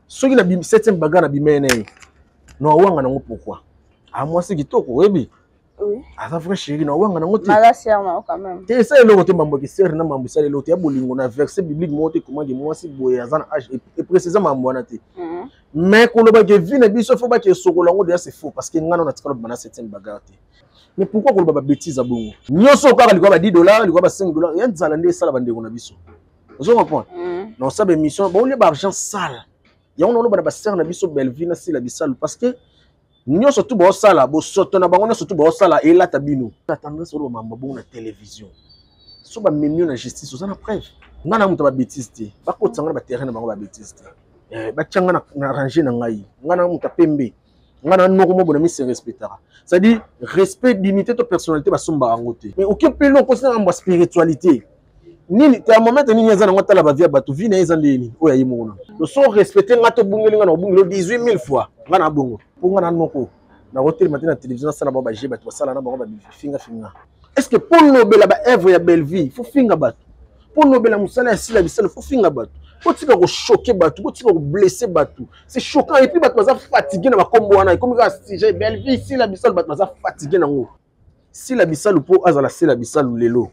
Soki na 7e bagarre na bimene na ye. Na wanga nango pourquoi? Ah mwasi kitoko oyebi? Oui. Aza vrai chéri na wanga nango te. Mala sœur na quand même. Te esa eloko te mambo ki sœur na mambo esala eloko te ya bolingo na verset biblique moko te comment ke mwasi boye aza na âge et préciser mambo wana te. Mais koloba ke vie na biso faut ba ke sokola yango déjà c'est faux parce que ngana na tikala bana 7e bagarre te. Mais pourquoi koloba ba bêtises ya bongo? Nyonso kaka likolo ba 10 dollars, likolo ba 5 dollars, ya nzala nde esala bandeko na biso. Ozo comprendre? Na osala émission, baolia ba argent sale. Yango naoloba na basere na biso Bellevue na Sila Bisalu parce que nyonso tu baosala bosoto na bango nyonso tu baosala elata bino. Na tendance oloba mambo bongo na télévision. So bamemi yo na justice oza na preuve. Nga na moto ya babêtise te. Bakotisa nga na baterrain na bango babêtise te. Eh, batia nga na range na ngai. Nga na moto ya pembe. Nga na noko moko na mi se respectaka. C'est-à-dire respect, dignité to personnalité basombaka yango te. Mais oke mpe lo okosi na ngambo ya spiritualité. Nini thermomètre nini eza nango tala bavie ya bato vie na ye eza nde nini oyo aye moko na so respecte nga to bungeli nga na obungeli 18 000 fois nga na bongo mpo nga na noko nakotelema te na télévision nasala bango baje bato basala na bango bafingafinga. Est ce que mpo lobela baœuvre ya Bellevue faut finga bato? Mpo lobela mosala ya Sila Bisalo faut finga bato? Botika kochoquer bato, botika koblesser bato, c'est choquant. Et puis bato baza fatigué na bakombo wana, ekomi kaka sujet Bellevue, Sila Bisalo, bato baza fatigué nango. Sila Bisalu mpo azala Sila Bisalu lelo,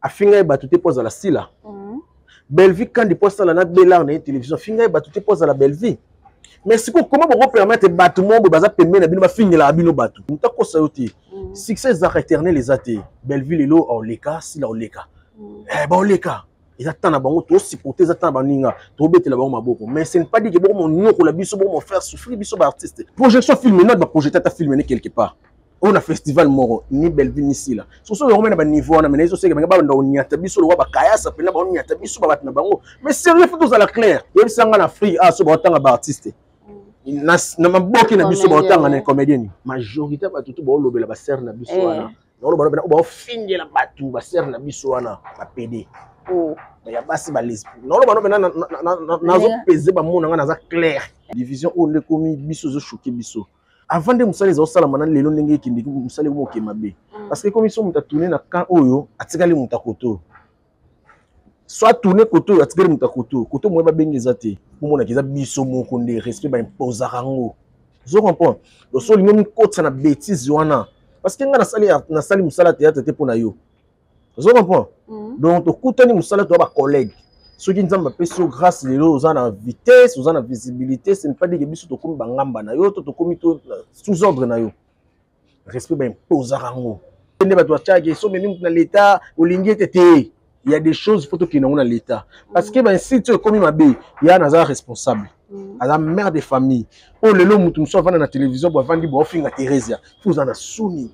afinga ye bato te mpo azala Sila. Bellevue Kandi mpo asala na Belar na ye télévision, afinga ye bato te mpo azala Bellevue. Mais sikoyo comment bokopermettre bato moko boye baza pembeni na bino bafingelaka bino bato? Moto akosa yo te, succès ezalaka éternel eza te. Bellevue lelo aoleka, Sila aoleka, baoleka, eza temps na bango tosupporte, eza temps na baninga tobetela bango maboko. Mais ce n'est pas dit que bokomonyokola biso, bokomofaire souffrir biso baartiste. Projection film nati baprojete ata film ne quelque part oyo na festival moko, ni Bellevue ni Sila soso yango me na baniveau wana. Me ezoseke bange babanda koniata biso lokwa bakayasa mpena baoniata biso babato na bango. Mais sérieux, faut tozala clair. Yebisa nga na Afrique ah so baotanga baartiste na maboki na biso, baotanga na comédien, majorité bato to baolobela basere na biso wana, naoloba baofingela bato basere na biso wana bapede ya basi balesbi. Naoloba no mpena nazopese bamona nga naza clair. Division oyo nde ekomi biso, ezochoquer biso. Avant nde mosala eza osalama na lelo ndenge ekendeki, mosala ekomi okema mabe parce que ekomi so moto atourne na camp oyo, atikali moto akoto, so atourne koto oyo, atikali moto akoto koto moye babengi eza te. Omonaka eza biso moko nde respect baimposaka yango, ozo comprendre? Donc so olingi omikotisa na bêtise wana, parce que ngai nasali mosala théâtre te mpo na yo, ozo comprendre? Donc tokutani mosala, toya bacollègue. Soki Nzambe apesi yo grâce lelo, oza na vitesse, oza na visibilité, ce n'est pas dire que biso tokomi bangamba na yo to tokomi to sous ordre na yo. Respect baimposaka yango nde bato batiaki so omemi moto na l'état olingi ete te. Il y a des choses faut tokende yango na l'état parce que bainsulte oyo ekomi mabe. Ya naza responsable, aza mère de famille oyo lelo moto mosusu avanda na télévision bo avandi bo aofinga Thérésia, faut oza na soni.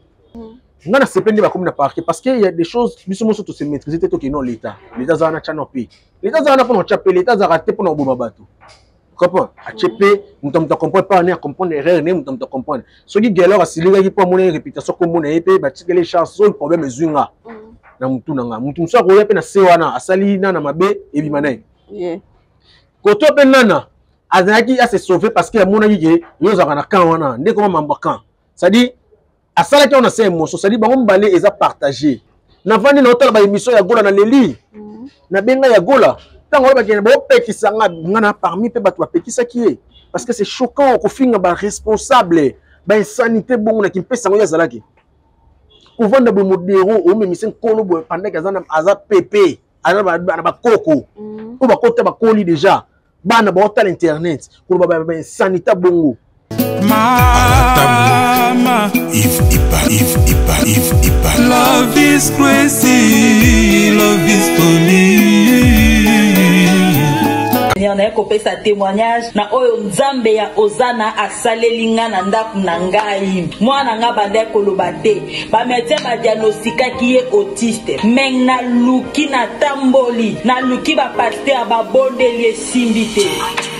Nga na sepe nde bakomi na parquet parce que il y a des choses biso moso tose maîtriser te. Tokende no l'état, l'état aza wana tya no mpe l'état aza wana mpona otya mpe l'état azalaka te mpona koboma bato, comprendre? Atie mpe moto, moto acomprendre pas ne acomprendre erreur ne moto, moto acomprendre. Soki Gelor asilikaki mpo amoni réputation kombo na ye mpe batikeli chance, soki problème ezwi nga na mutu na nga, mutu mosusu akoya mpe na se wana asali nana mabe ebima na ye koto mpe nana azalaki ase sauver parce que amonaki ke yo ozalaka na camp wana nde koma mambo ya camp, c'est-à-dire asalaki wana se émotion, c'est-à-dire bango mibale eza partage. Navandi na otala baémission ya Gola na leli, nabenga ya Gola ntango oyo bakende baopekisa nga, nga na parmi mpe bato bapekisaki ye parce que c'est choquant kofinga baresponsable, bainsanité bongo na kimpesa yango. Ye azalaki kovanda boye modero omemise nkolo boye pendant aza, aza pepe, aza na bakoko oyo bakota bakoli déjà, bana baotala internet, koloba bainsanité bongo. Mama Yves Ipa, Yves Ipa, Yves Ipa. Love is crazy, love is funny. Naye kopesa témoignage na oyo Nzambe ya Ozana asaleli nga na ndako na ngai. Mwana nga bandaki koloba te, bamédecin badiagnostikaki ye autiste, me naluki, natamboli, naluki bapasteur, babondeli, esimbi te.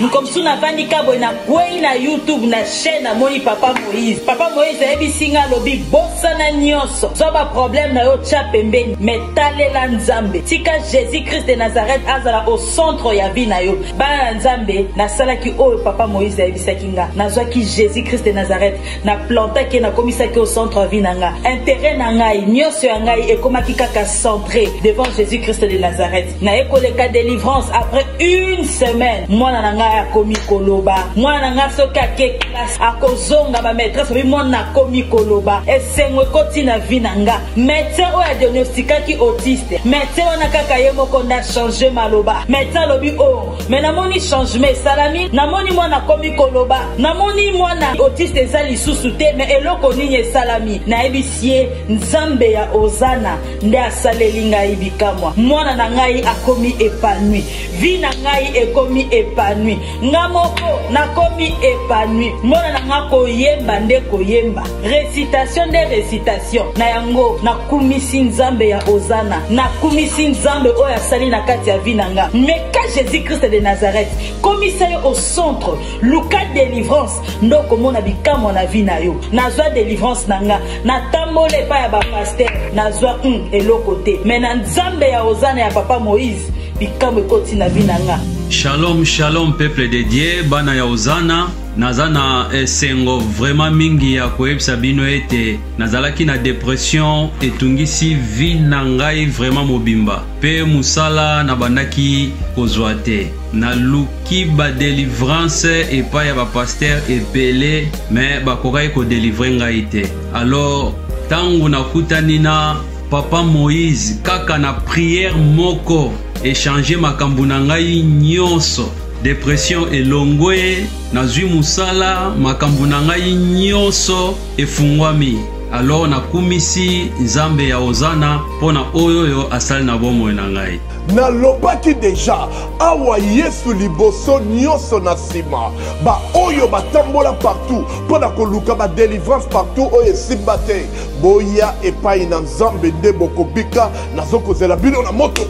Mokomosu navandi ka boye, nakwei na YouTube na chaîne, namoni papa Moïse. Papa Moïse ayebisi nga, alobi: bosana nyonso, zwa baproblème na yo tya pembeni, me talela Nzambe, tika Jésus Christ de Nazareth azala au centre ya vie na yo. Bana na Nzambe, nasalaki oyo papa Moïse ayebisaki nga. Nazwaki Jésus Christ de Nazareth, naplantaki ye, nakomisaki au centre ya vie na nga. Intérêt na ngai nyonso ya ngai ekomaki kaka centré devant Jésus Christ de Nazareth. Naye koleka délivrance, après une semaine mwana na ngai ngai akomi koloba, mwana na ngai soki ake classe akozonga, ba maîtresse babi mwana akomi koloba, esengo ekoti na vie na nga. Médecin oyo adiagnostikaki autiste, médecin wana kaka ye moko nde achange maloba. Médecin alobi o oh, me namoni changement esalami, namoni mwana akomi koloba, namoni mwana autiste eza lisusu te, me eloko nini esalami? Nayebisi ye Nzambe ya Ozana nde asaleli ngai bikamwa, mwana na ngai akomi epanoui, vie na ngai ekomi epanoui, nga moko nakomi epanoui, mwana na nga koyemba nde koyemba, recitation nde recitation. Na yango nakumisi Nzambe ya Ozana, nakumisi Nzambe oyo asali na kati ya vie na nga. Meka Jésus Christ de Nazareth, komisa ye au centre, luka délivrance nde okomona bikamwa na vie na yo. Nazwa délivrance na nga, natambola epai ya bapaster, nazwa eloko te, me na Nzambe ya Ozana ya papa Moïse, bikamwa ekoti na vie na nga. Shalom, shalom peuple de Dieu, bana ya Ozana. Naza na esengo vraiment mingi ya koyebisa bino ete nazalaki na depression etungisi vie na ngai vraiment mobimba, pe mosala nabandaki kozwa te. Naluki ba delivrance epai ya ba pasteur ebele, mais bakokaki kodelivre ngai te. Alors tango nakutani na papa Moïse, kaka na prière moko echange makambo na ngai nyonso. Depression elongwe, nazwi mosala, makambo na ngai nyonso efungwami. Alors nakumisi Nzambe ya Ozana mpo na oyo oyo asali na bomoi na ngai. Nalobaki deja awa Yesu liboso nyonso na nsima, baoyo batambola partout mpo na koluka ba delivrance partout oyo esimba te, boya epai na Nzambe nde bokobika. Nazokozela bino na moto.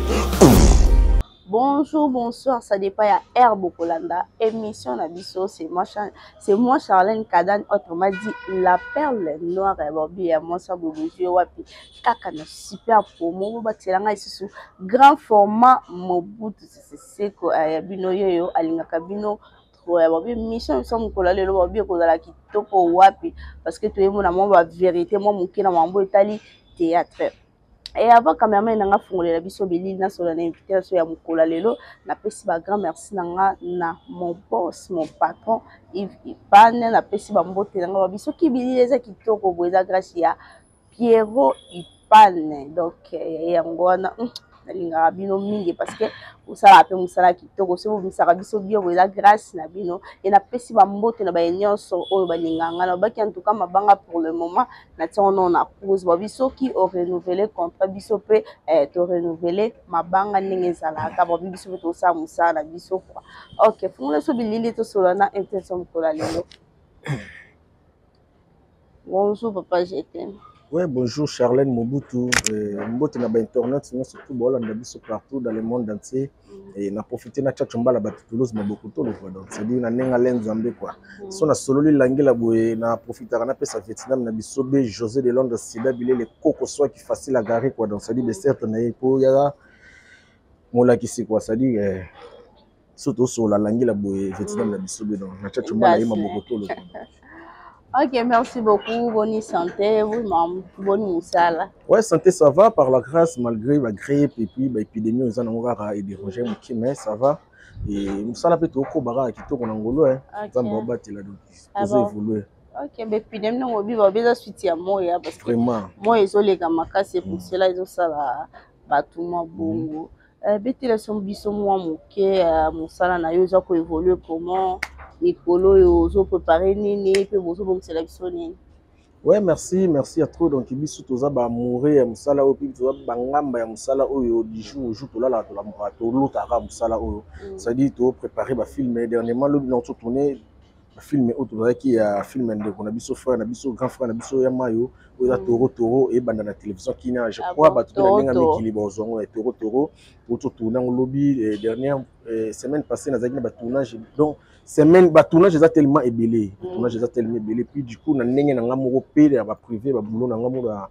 Bonjour, bonsoir, ça dépend ya heure bokolanda émission na biso. C'est moi, c'est moi Charlène Kadan, autrement dit la perle noire ya Barbie ya mwasi ya bobozwi wapi kaka na super promo bobatela ngai lisusu grand format Mobutu Sese Seko ya bino yoyo alingaka bino trop ya Barbie. Mission biso mokolo ya lelo Barbie ekozala kitoko wapi parce que toyemona mwa ba vérité mwa moke na mambo etali théâtre. Et avant cameraman nanga fungolela biso bilili nasola na invité biso ya mokolo ya lelo, napesi ba grand merci na nga na mon boss, mon patron Yves Ipane, napesi ba mbote na nga ba biso ki bilili eza kitoko boye eza grâce ya Pierrot Ipane. Donc yango wana nalingaka bino mingi parce que osalaka mpe mosala kitoko, soki bobimisaka biso bio boye eza grâce na bino. E napesi ba mbote na baye nyonso oyo balingaka nga, nalobaki en tout cas mabanga pour le moment natia ngo na pause babi soki o renouveler contrat biso pe to renouveler mabanga ndenge ezalaka babi biso pe tosala mosala na biso quoi. Ok, fungola biso bilili tosolola na intention mokolo ya lelo. Bonjour papa Jetem. Ouais, bonjour Charlène Mobutu, mbote na ba internet nyonso tout bolanda biso partout dans le monde entier. Et na profiter na tchatcho mbala bato Toulouse maboko tolo quoi. Donc c'est dire na nenga len Nzambe quoi. So na sololi langela boye na profitaka na pesa Vietnam na biso be José de Londres Sida bilele koko soit qui facile à garer quoi. Donc c'est dire de certes na ye po ya molakisi quoi. C'est dire so tosola langela boye Vietnam na biso be donc na tchatcho mbala ye maboko tolo quoi. Ok, merci beaucoup. Bonne santé, bonne moussala. Ouais, santé, ça va par la grâce, malgré la grippe et puis l'épidémie, ils en ont et dérangé, mais ça va. Et moussala peut être au bara qui tourne en Angolo, hein. Ça va battre là, donc, tout évoluer. Ok, mais épidémie, non, on va bien suite à moi, parce que vraiment. Moi, ils ont les gamaka, c'est pour cela, ils ont ça là, batuma bongo. Betela so biso mwa moke mosala na yo eza koévolue comment mikolo oyo ozoprépare nini mpe bozobongisela biso nini? Ouais, merci, merci à trop. Donc biso toza ba amoureux ya mosala oyo, mpe toza bangamba ya mosala oyo du jour au jour tolalaka tolamukaka tolotaka mosala oyo. C'est-à-dire topréparé bafilme dernièrement lobi na totourne film oyo tozalaki ya film ya ndeko na biso frère na biso grand frère na biso ya mayo oyo eza toro toro ebanda na télévision kina je crois bato mpe na ndenge ya mikili bazwa yango ya toro toro oyo totourne yango lobi dernière semaine passée nazalaki na batournage. Donc semaine batournage eza tellement ebele, batournage eza tellement ebele, puis du coup na ndenge na nga moko mpe ya baprivé baboulot na nga moko ya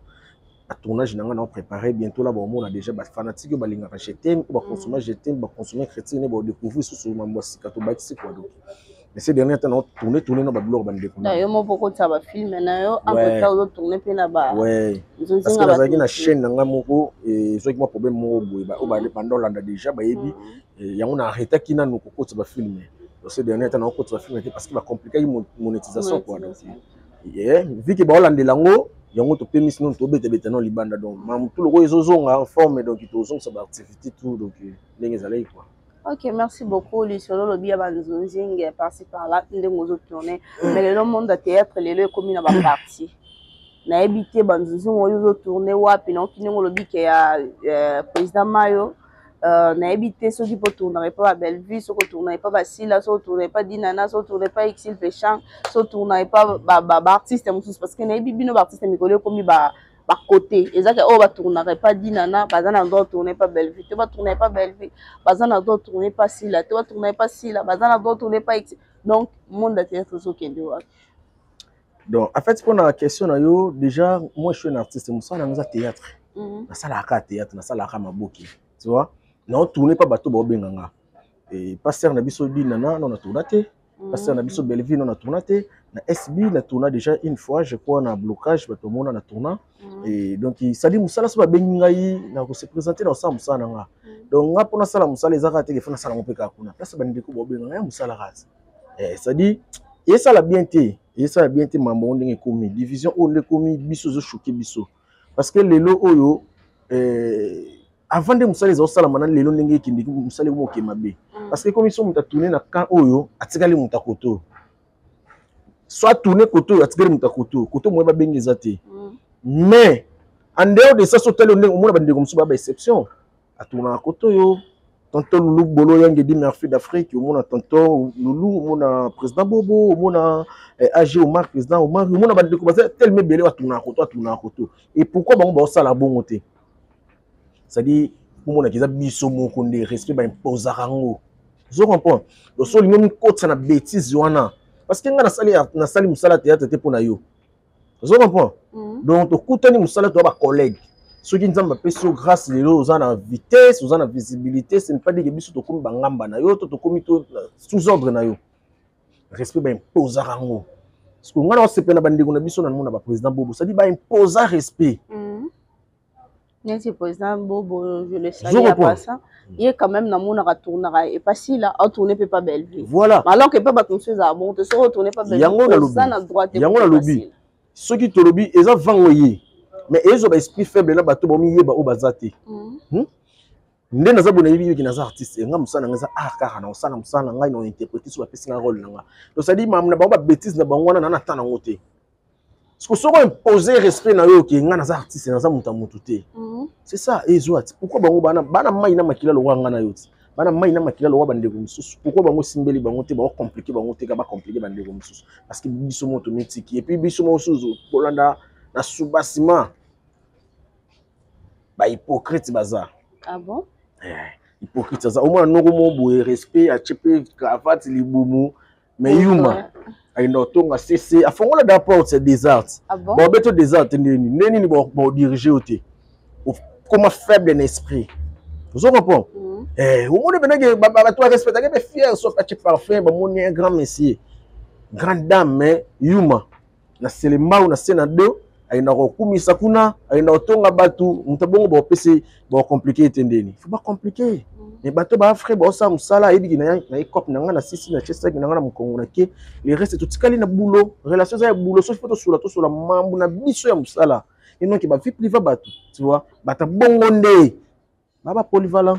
tournage na nga na préparé bientôt là bomona déjà ba fanatique oyo balingaka je t'aime oyo bakonsomma je t'aime bakonsomma chrétien ne badécouvrir susu mambo ya sika tobakisi quoi. Donc mais ces derniers temps na tourner tourner na babiloko bandeko na yo moko okotisa bafilme na yo entre temps ozotourne mpe na ba ouais, parce que nazalaki na chaîne na nga moko ezwaki mwa problème moko boye oyo banda olanda déjà bayebi yango na arrêtaki nanu kokotisa bafilme. Donc ce dernier temps nakokotisa bafilme te parce que bacompliquaki monétisation quoi. Donc yeah, vu que baolandela yango yango topemisi nano, tobetabeta nano libanda. Donc mamutu lokola ezozonga en forme, donc tozongisa baactivité tout, donc ndenge ezalaki quoi. Ok, merci beaucoup. Lisolo lobi ya banzonzinge par-ci par-là, ndenge ozotourne, mais lelo monde ya théâtre lelo ekomi na baparti. Nayebi te banzonzinge oyo ozotourne wapi. Naoki ndenge olobi ke ya président Mayo, nayebi te soki mpo tournaka epa babellevue, soki otournaka epa basila, soki otourna epa Dinana, soki otourna epa Exil Pechang, soki otourna epa baartiste mosusu, parce que nayebi bino baartiste mikolo ekomi bakote. Ezaka oyo batournaka epa Dinana baza na droit tourne epa Bellevue te, batourna epa Bellevue baza na droit tourne epa Sila te, batourna epa Sila baza na droit tourne epa Exil. Donc monde ya théâtre ezokende wapi? Donc en fait, mpona question na yo, déjà moi je suis un artiste, mosala nanga eza théâtre. Nasalaka théâtre, nasalaka maboki, tu vois. Naotourne mpa bato baobenga nga. Pasteur na biso Dinana, no natourna te. Pasteur na biso Bellevue, no natourna te. Na SB natourna déjà une fois, je crois, na blocage bato omona na tourna. Et donc sali mosala, so babengi ngai na kose présenter, na kosala mosala na nga. Donc nga mpo nasala mosala, eza kaka te ke fo nasala yango mpe kaka kuna place bandeko baobenga ngai ya mosala kaka. C'est-à-dire esala bien te, esala bien te. Mambo ngo ndenge ekomi, division oyo nde ekomi biso, ezochoquer biso, parce que lelo oyo, avant nde mosala eza osalama na lelo ndenge ekendeki, mosala ekomi okema mabe, parce que ekomi so moto atourne na camp oyo, atikali moto akoto, so atourne koto oyo, atikali moto akoto koto moye babengi eza te. Mais en dehors de ça, so otali ndenge omona bandeko mosusu baya baexception, atournaka koto oyo, tonton Lulu Bolo Yangedi Murphy d'Afrique, omona tonton Lulu, omona président Bobo, omona AG Omar, président Omar, omona bandeko baza tellement ebele, batournaka koto, atournaka koto. Et pourquoi bango baosala bongo te? C'est-à-dire omonaka eza biso moko nde respect baimposaka yango, ozo comprendre. Donc so olingi omikotisa na bétise wana, parce que ngai nasali mosala théâtre te mpo na yo, ozo comprendre. Donc tokutani mosala, toya bacollègue. Soki Nzambe apesi yo grâce lelo, oza na vitesse, oza na visibilité, ce n'est pas dire que biso tokomi bangamba na yo to tokomi to sous ordre na yo. Respect baimposaka yango, parce que ngai na osepela na bandeko na biso na mona baprésident Bobo, c'est-à-dire baimposa respect. Neti président Bobo, je le salue à passant, ye quand même namonaka tournaka epa Sila, atourne mpe pa Bellevue. Voilà. Alors que mpe bato mosusu ezala bon te soki otourne pa Yango nalobi, yango nalobi, soki tolobi eza vango ye, mais ezwa baesprit faible na bato bamiyeba oyo baza te. Nde naza boye, nayebi yoki naza artiste. Nga mosala na nga eza art kaka, na kosala mosala na ngai, na interpréter so bapesi nga rôle na nga. Donc c'est-à-dire mamu na bango, babétise na bango wana, na na temps nango te, parce que soki impose respect na yo, oke nga naza artiste, naza moto ya motu te. C'est ça ezwa ti. Pourquoi bango bana bana mai na makila lokwa nga na yo ti, bana mai na makila lokwa bandeko mosusu, pourquoi bango esimbeli bango te, baocompliquer bango te, ka bacompliquer bandeko mosusu? Parce que biso mo tomitiki, et puis biso mosusu kolanda na soubassement, bahypocrite baza. Ah bon? Hypocrite aza. Omona noko mo boye, respect, atie mpe cravate, libumu, mais yuma akenda kotonga cc, afongola da porte ya désert. Ah bon? Baobeto désert te. Ndeni nde nini baodirige yo te, okoma faible na esprit, ozo comprendre. Omoni penake bato barespectake mpe fier, sauf atie parfum, bamoni un grand monsieur, grande dame, mais yuma na selembao na se na do, akenda kokumisa kuna, akenda kotonga bato. Moto bongo baopesi, baocompliquer te. Ndeni fo bacompliquer? Mais bato baafre baosala mosala, ayebiki na ye cope na ngai na sisi na tie saki na ngai na mokongo na ke le reste totikali na boulot. Relation eza ya boulot. Soki fo tosola, tosola mambu na biso ya mosala, enoki bavie privée bato, tu vois. Bato bongo nde baba polyvalent.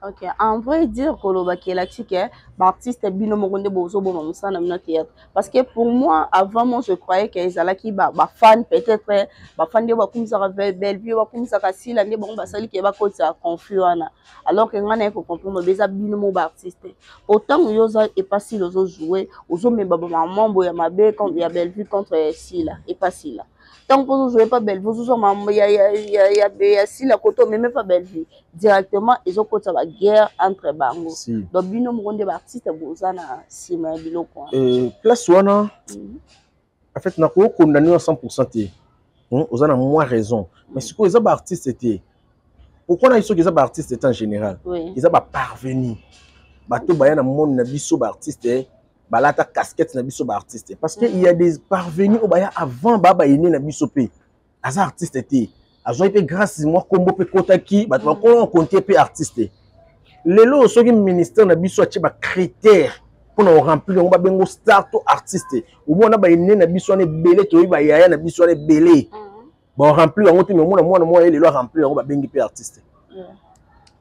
Ok, en vrai dire, kolobaki elakisi ke baartiste bino moko nde bozoboma mosala na bino théâtre, parce que pour moi, avant moi je croyais ke ezalaki bafan, peut-être bafan nde bakumisaka Bellevue, bakumisaka Sila, nde bango basali ke bakotisa conflit wana, alors que ngai naye kocomprendre eza bino mo baartiste. Autant yo oza epa Sila, ozojoue, ozomema bamambo ya mabe ya Bellevue contre Sila epa Sila. Ntango mpo ozojoue epa Bellevue, ozozwa mambo ya Sila koto, omeme epa Bellevue directement, ezokotisa baguerre entre bango. Si. Donc bino moko nde baartiste boza na nsima ya biloko wana. Place wana, en fait nakokondamner yo 100 te. Oza na moins raison, mais sikoyo eza baartiste te. Pourquoi na soki eza baartiste te en général? Eza baparvenu, bato baya na monde na biso baartiste, balata casquette na biso baartiste, parce que il y a des parvenus oyo baya avant, baya bayene na biso mpe aza artiste te, azwaki mpe grâce mwa kombo mpe kotaki bato bakolo konte mpe artiste. Lelo soki ministère na biso atie bacritère Mpona koremplir yango, babengo star to artiste. Omona baene na biso wana ebele, toyebi bayaya na biso wana ebele, baremplir yango te. Mais omona mwana moko ye lelo aremplir yango, babengi mpe artiste.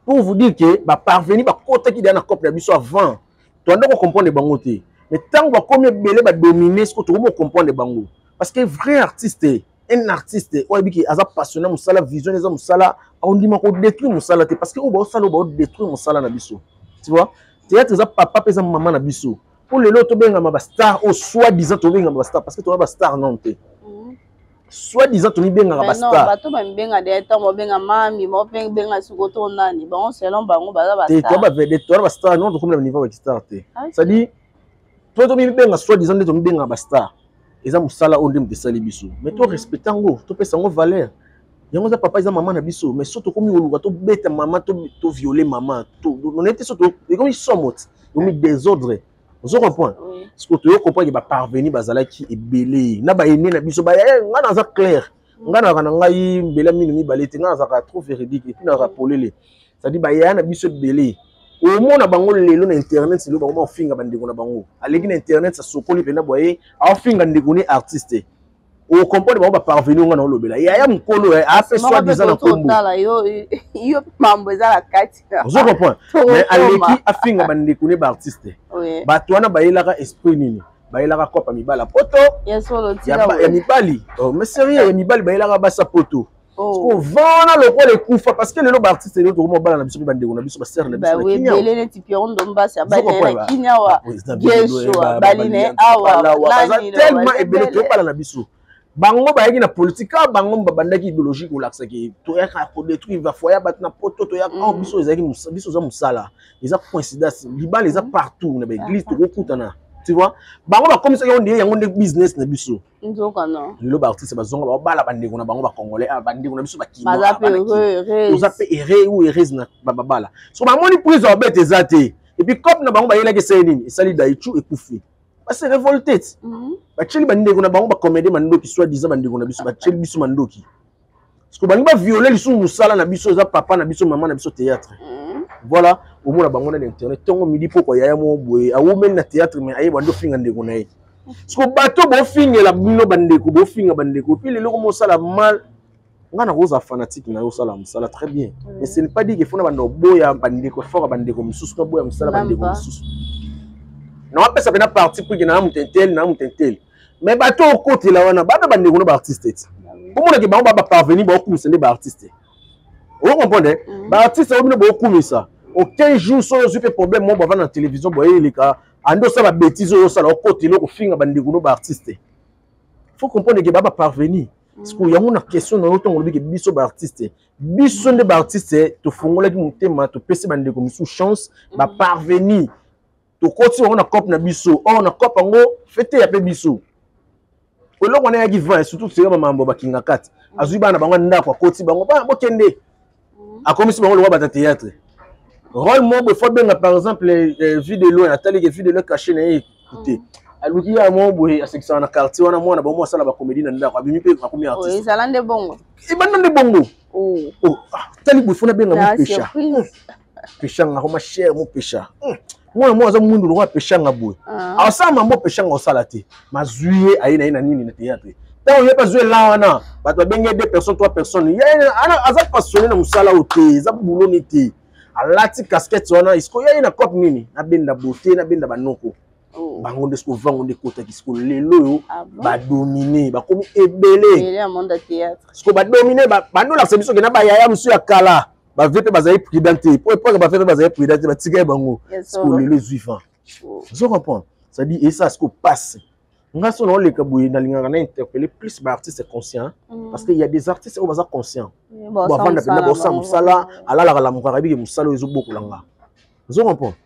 Pour vous dire que baparvenu bakotaki deya na cope na biso avant, toanda kocomprendre bango te. Mais ntango bakomi ebele, badomine, siko tokomi kocomprendre bango, parce que vrai artiste, un artiste oyo ayebi ke aza passionné mosala, vision eza mosala, aondima kodétruire mosala te, parce que oyo baosala, oyo baodétruire mosala na biso, tu vois, théâtre eza papa mpe eza mama na biso. Mpo lelo tobengama bastar oyo soi disant tobengama bastar, parce que toza bastar nano te, soi disant tomibengaka bastar. Bato bamibenga de ntango babenga mami, babenga siko to nani, bango selon bango baza te. Toza bavedette, toza bastar non, tokomi na niveau ya bastar te. C'est-à-dire to tomibenga soi disant nde tomibengaka bastar, eza mosala oyo nde moto esali biso, mais to respecte yango, topesa yango valeur. Yango eza papa, eza mama na biso. Mais so tokomi koluka tobeta mama, toviole mama, onayebi te, so ekomi somo ti ekomi désordre. Ozo comprendre? Parce que toyo comprendre ke baparvenu bazalaki ebele na baene na biso. Bayaya, ngai naza clair, ngai nazalaka na ngai mbela mino mibale te, ngai nazalaka trop véridique et puis nazalaka polele. C'est-à-dire bayaya na biso ebele, omona bango lelo na internet, lelo bango baofinga bandeko na bango. Aleki na internet, asokoli mpena boye, aofinga ndeko ne artiste. Ocomprendre bango baparvenu. Nga na olobela yaya mokolo ape soi disant na kombo. Yo mambo eza na kati. Ozo comprendre? Mais aleki afinga bandeko ne baartiste. Bato wana bayelaka esprit nini? Bayelaka kopa mibala poto ya mibali. Mais sérieux, ya mibali bayelaka basa poto. Kovana lokola ekufa, parce que lelo baartiste, lelo tokoma bala na biso mpe bandeko na biso, basere na biso. Ebele neti Pierre Ndombasi abali na Kinya wa Gesho abali na awa. Baza tellement ebele, tobala na biso. Bango bayaki na politique kaka, bango babandaki idéologie kolakisaki toyaka kodétruire bafoyer bato na poto. Toyaka mm. Biso ezalaki, biso eza mosala, eza coïncidence. Libala eza partout na baeglise, tokokutana, tu vois. Bango bakomisaki yango nde yango nde business na biso. Lelo baartiste bazonga, babala bandeko na bango bacongolais, bandeko na biso bakinois, oza mpe ere ou heureuse na babala. So bamoni prise ya babete eza te. Et puis cope na bango bayelaki esali nini? Esali daichu, ekufi, base révolté ti batieli bandeko na bango bacomédie mandoki, soi disant bandeko na biso batieli biso mandoki, parce que balingi baviole lisusu mosala na biso, eza papa na biso, mama na biso, théâtre. Voilà, omona bango na internet ntongo, midi, pokwa. Yaya moko boye awumeli na théâtre, mais ayeba nde ofinga ndeko na ye. Parce que bato bofingela bino bandeko, bofinga bandeko, puis lelo komosala mal. Nga na kozala fanatique na yo, osala mosala très bien, mais ce n'est pas dit que fona banda oboya bandeko fort, bandeko mosusu naboya mosala, bandeko mosusu nawapesa mpena parti pris ke na moto intel, na moto intel. Mais bato okotela wana bana bandeko na baartiste ti omonaki bango baparvenu, baokumisa nde baartiste. Ocomprendre? Baartiste oyo bino bookumisa, aucun jour soki ozwi mpe problème moko, bavanda na télévision boyeleka ande osala babétise oyo osala, okotela okofinga bandeko no baartiste. Faut comprendre ke baparvenu. Sikoyo yango na question na yo, ntongo olobi ke biso baartiste, biso nde baartiste tofungolaki motema, topesi bandeko mosusu chance, baparvenu tokoti bango na cope na biso. Or na cope yango fete ya mpe biso, eloko wana eyaki vin, surtout seka bamambo bakinga kati, azwi bana bango ndako, akoti bango, bana bokende, akomisi bango lokwa bata théâtre. Rôle moko boye fo abenga, par exemple Vie de loin, ataliki Vie de loin, caché na ye te, aluki ya moko boye asekisaka na quartier wana, mwana bango asala bacomédie na ndako, abimi mpe akomi artiste. Ezala nde bongo. Ebanda nde bongo. Tali boye, fo nabenga mopesha peshanga, akoma cher mopesha, mwana moko aza mwindu lokola peshanga boye, asala mambo peshanga osala te, mazwi ye, aye na ye na nini na théâtre. Ntango ye mpe azwi elan wana, bato babenge deux personnes, trois personnes, aza passionné na mosala oyo te, eza buloni te, alati casquette wana. Esiko ye na cope nini, nabenda beauté, nabenda banoko bango nde siko vango nde ekotaki. Siko lelo oyo badomine, bakomi ebele, siko badomine, bandolakisa biso ke na bayaya mosusu ya kala bave mpe bazali prudent te, po epoke bave mpe bazali prudent te, batika ye bango. Siko lelo ezwi vent. Ozo comprendre? C'est-à-dire esa siko passe nga so naoleka boye, nalingaka na interpeller plus baartiste conscient, parce que il y a des artistes oyo baza conscient, bavanda mpenza, baosala mosala, alalaka, lamukaka, ayebike mosala oyo ezobokola nga. Ozo comprendre?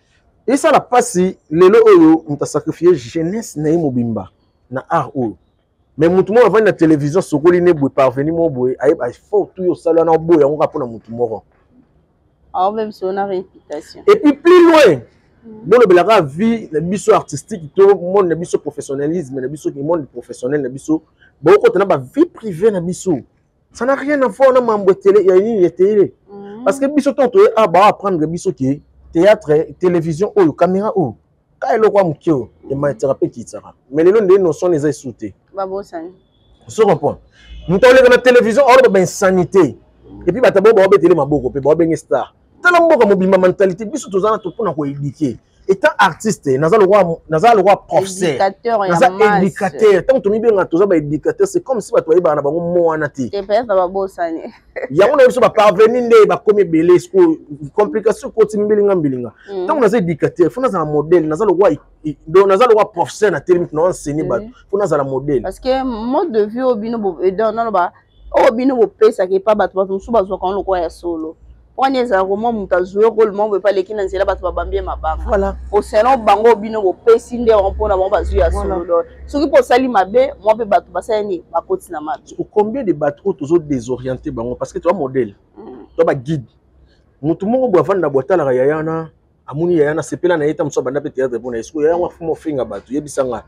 Esala mpasi lelo oyo moto asacrifie jeunesse na ye mobimba na art oyo, mais motu moko avandi na télévision, sokoli ne boye, parvenu moko boye, ayeba fort tu yo osala wana, oboya yango kaka mpona motu moko. Et puis plus loin, bolobelaka vie na biso artistique to monde na biso, professionnalisme na biso, monde professionnel na biso, bokota na bavie privée na biso, ça n'a rien à voir na mambo télé ya nini ya télé. Parce que biso ntango toye a baapprendre biso ke théâtre, télévision oyo, caméra oyo. Ka eloko ya moke oyo emataka mpe ekitaka, mais lelo nde notion eza esu te. Babosani. Ozo comprendre? Moto aleka na télévision, aoloba bainsanité, et puis bato bao baobetele maboko mpe baobenge star. Tala mboka mobimba, mentalité biso toza na mpona koéduquer. Étant artiste, naza lokwa professeur, éducateur ya naza masse. Éducateur. Ntango tomibenga toza baéducateur, c'est comme si bato bayebaka na bango mo wana te. Te, peut-être babosani. Yango na biso baparvenu nde bakomi ebele. Sikoyo complication ekoti mbilinga mbilinga. Ntango naza éducateur, faut nazala modèle. Naza lokwa, donc naza lokwa professeur na telemi na enseigner bato, faut nazala modèle. Parce que mode de vie oyo bino naloba, oyo bino bopesaka epa bato, bato mosusu bazwaka ngo lokola ya solo. Wana ezalaka mwa moto azwi rôle moko boye, aleki na nzela, bato babambi ye mabanga. Voilà. Po selon bango, bino bopesi nde bango, mpona bango bazwi ya solo. Donc soki mpo osali mabe mwa mpe bato basali nini, bakoti na mabe. Combien de bato oyo tozo désorienté bango parce que toza modèle, toza baguide? Motu moko boye avanda boye, atalaka yaya wana, amoni yaya na sepela na ye, ta mosu abanda mpe théâtre mpona ye. Sikoyo yaya yango afuma ofinga bato, yebisanga,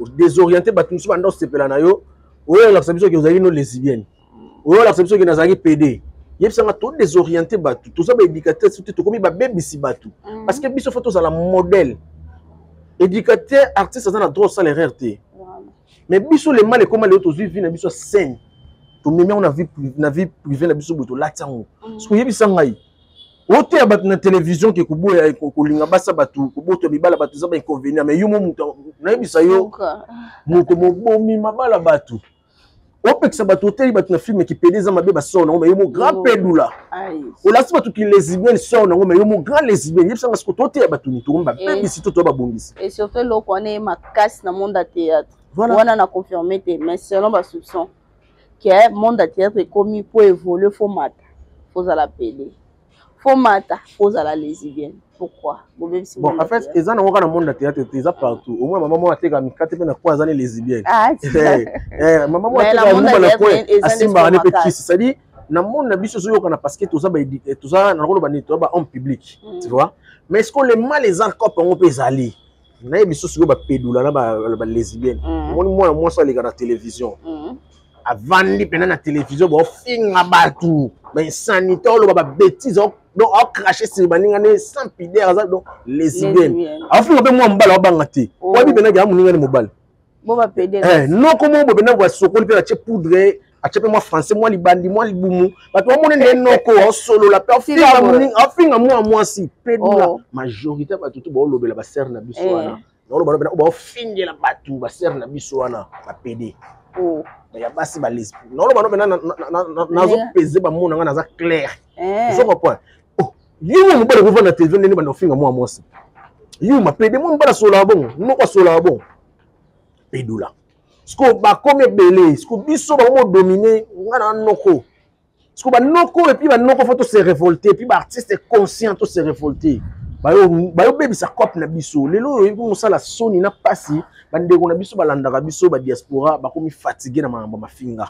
odésorienté bato mosusu banda osepela na yo. Oyo olakisa biso ke ozalaki no lesbienne, oyo olakisa biso ke nazalaki PD, yebisanga. Todésorienté bato, toza baéducateur te, tokomi babebisi bato. Parce que biso faut tozala modèle éducateur. Artiste aza na droit osala erreur te, mais biso le mal ekoma lelo, tozwi vie na biso ya scène, tomemi yango na vie privée na biso boye, tolati yango. Soki oyebisa ngai, oteya bato na télévision ke koboya kolinga basa bato, kobota mibala bato eza bainconvénient, mais yo mo moto nayebisa yo, moto mobomi mabala bato, opekisa bato, oteli bato na film ki pédé eza mabe, basor nango, mais yo mo grand pedula, olasi bato ki lesbienne sor nango, mais yo mo grand lesbienne. Yebisanga siko, toteya bato ni tokomi babebisi to toya babongisi? Et surtout eloko wana ye makasi na monde ya théâtre wana, na confirme te, mais selon basoupçon ke monde ya théâtre ekomi po évolue, faut mata, faut ozala pédé, faut mata, faut ozala lesbienne. Pourquoi bobebisi? Bon, en fait, eza nango kaka na monde ya théâtre te, eza partout. Au moins mama moko atekaka mikate mpe na coin, aza ne lesbienne. Mama moko atekaka nguba na coin, asimbaka ne mpe kisi. C'est-à-dire, na monde na biso ezoyokana parce que toza, toza, nakoloba nini, toza ba homme public, tu vois. Mais est ce que le mal eza cope yango mpe ezali? Nayebi so sikoyo bapedula na balesbienne. Omoni mwana mwasi aleka na télévision, avandi mpena na télévision, baofinga bato bainsanité, oloba babêtise, donc aocrache sur baninga ne sans pudeur, aza donc lesbienne. Aofinga mpe mwa mobali, aobanga te. Wabi mpenaki amoninga ne mobali noko moko boye mpena, basokoli mpe batie poudre, atie mpe mwa français, mwa libandi, mwa libumu, bato bamoni nde noko aosolola mpe afinga mwa mwasi pedula. Majorité ya bato to baolobela basere na biso wana, naoloba mpena baofingela bato, basere na biso wana bapédé ya basi, balesbi. Naoloba no mpena, nazopese bamona nga naza clair. Ozo comprendre? Yo mwa mobali akovanda na télévision ndenge banda ofinga mwa mwasi yuma pédé, mwa mobali asololaka bongo, moko asololaka bongo pedula. Siko bakomi ebele, siko biso bango modomine nga na noko. Siko banoko, et puis banoko faut tose révolter, et puis baartiste conscient tose révolter. Bayobebisa cope na biso lelo oyo, oyebi mosala soni na mpasi. Bandeko na biso balandaka biso, badiaspora bakomi fatigue na makambo mafinga.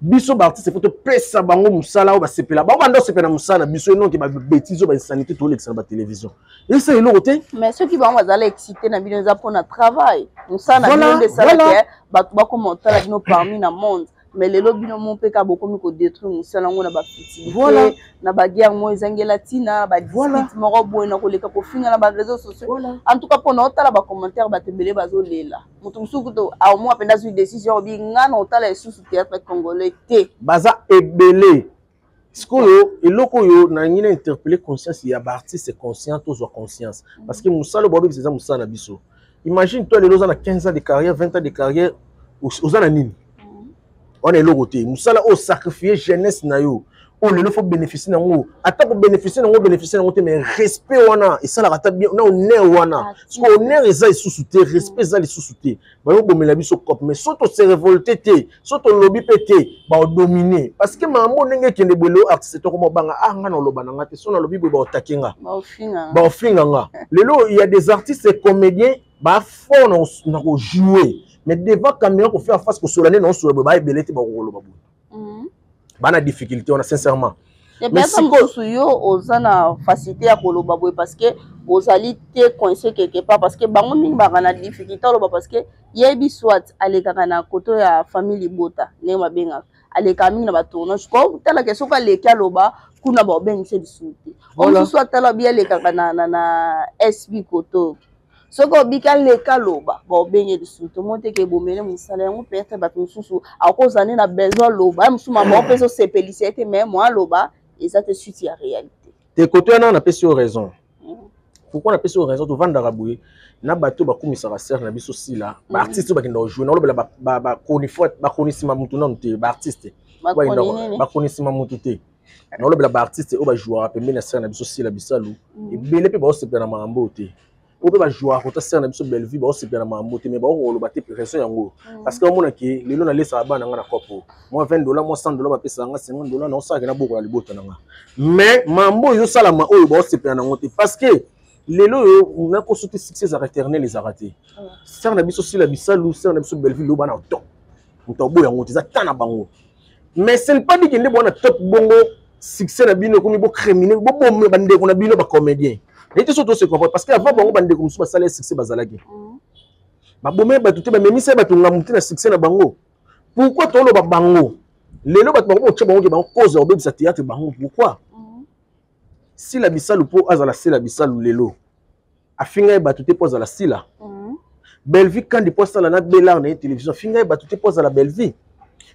Biso baartiste faut topesa bango mosala oyo basepela, bango banda osepela na mosala na biso, enoke babêtise oyo, bainsanité tolekisa na batélévision, esa eloko te. Mais soki bango bazala excité na bino, eza mpona travail, mosala na bino nde esalaki bato bakoma otala bino parmi na monde. Mais lelo bino mo mpe kaka bokomi kodétruire mosala yango na bafutilité, na baguerre moko ezangela ntina, na badispute moko boye, na koleka kofinga na baréseau sociaux. En tout cas, mpona otala bacommentaire, bato ebele bazolela. Moto mosusu kutu aomoi mpenza azwi décision, obi nga na otala lisusu théâtre congolais te. Baza ebele. Sikoyo eloko oyo nalingi na interpeller conscience ya baartiste conscient, tozwa conscience, parce que mosala oyo babebisa eza mosala na biso. Imagine toi, lelo oza na 15 ans de carrière, 20 ans de carrière, oza na nini wana? Eloko te. Mosala oyo sacrifie jeunesse na yo, oyo lelo faut bénéficie nango, ata kobénéficie nango, bénéficie nango te, mais respect wana esalaka ata bien na honneur wana. Soki honneur eza lisusu te, respect eza lisusu te, bayobomela biso cope. Mais so tose révolte te, so tolobi mpe te, baodomine, parce que makambo ndenge ekende boye lelo, artiste tokoma obanga. Ah, nga na oloba na nga te, so nalobi boye, baotake nga, baofinga nga. Lelo il y a des artistes comédiens bafort na kojouer, mais devant caméra, kofaire face, kosola nde na osola boye, baebele te, bakokoloba boye, bana difficulté wana, sincèrement. Mais mosusu yo oza na facilité ya koloba boye parce que ozali te coincé quelque part, parce que bango mingi baka na difficulté oloba, parce que yebi soit alekaka na koto ya famille libota, ndenge babengaka, alekaka mingi na batournage. Ko talaka soki aleki, aloba kuna, baobengisa lisusu te. O mosusu atala bi alekaka na sb koto. Soki obiki aleka loba, baobenge lisusu tomoni te ke ebomele mosala yango. Peut-être bato mosusu akozala nde na besoin aloba ye mosusu, mama mpe ezosepelisa ye te, mais mwa aloba eza te suite ya réalité. Te, kote wana napesi yo raison. Pourquoi napesi yo raison? Tovandaka boye na bato bakumisaka sere na biso Sila, baartiste oyo bakenda kojouer, naolobela bakonisima motu nanu te, baartiste bakonisima motu te, naolobela baartiste oyo bajouaka pembeni ya sere na biso Sila Bisalu. Ebele mpe baosepela na makambo oyo te. Oyo mpe bajouaka kota sere na biso Bellevue baosepela na makambo te, mais baokoloba te. Raison yango, parce que omonake lelo nalesaka bana nga na kopo mwa 20 dollar, mwa 100 dollar, bapesaka nga 50 dollar, naosalaka na bokola libota na nga. Mais mambo oyo ezosalama oyo, baosepela nango te, parce que lelo oyo nakoso te, succès ezalaka éternel, ezalaka te. Sere na biso Sila Bisalu, sere na biso Bellevue, lelo bana top, moto aboya yango te, eza ta na bango. Mais ce n'est pas dit que nde bwana top bongo succès na bino ekomi bocrimine, bobome bandeko na bino bacomédien. Naye te so tose comprendre, parce que avant bango, bandeko mosusu basala succès bazalaki, babome bato te, bamemisa bato ngambu te na succès na bango. Pourquoi toloba bango lelo bato bango botya bango ke bango cause ya kobebisa théâtre bango? Pourquoi Sila Bisalu mpo azala Sila Bisalu lelo, afinga ye bato te mpo azala Sila? Bellevue Kandi mpo asala na Belar na ye télévision, afinga ye bato te mpo azala Bellevue.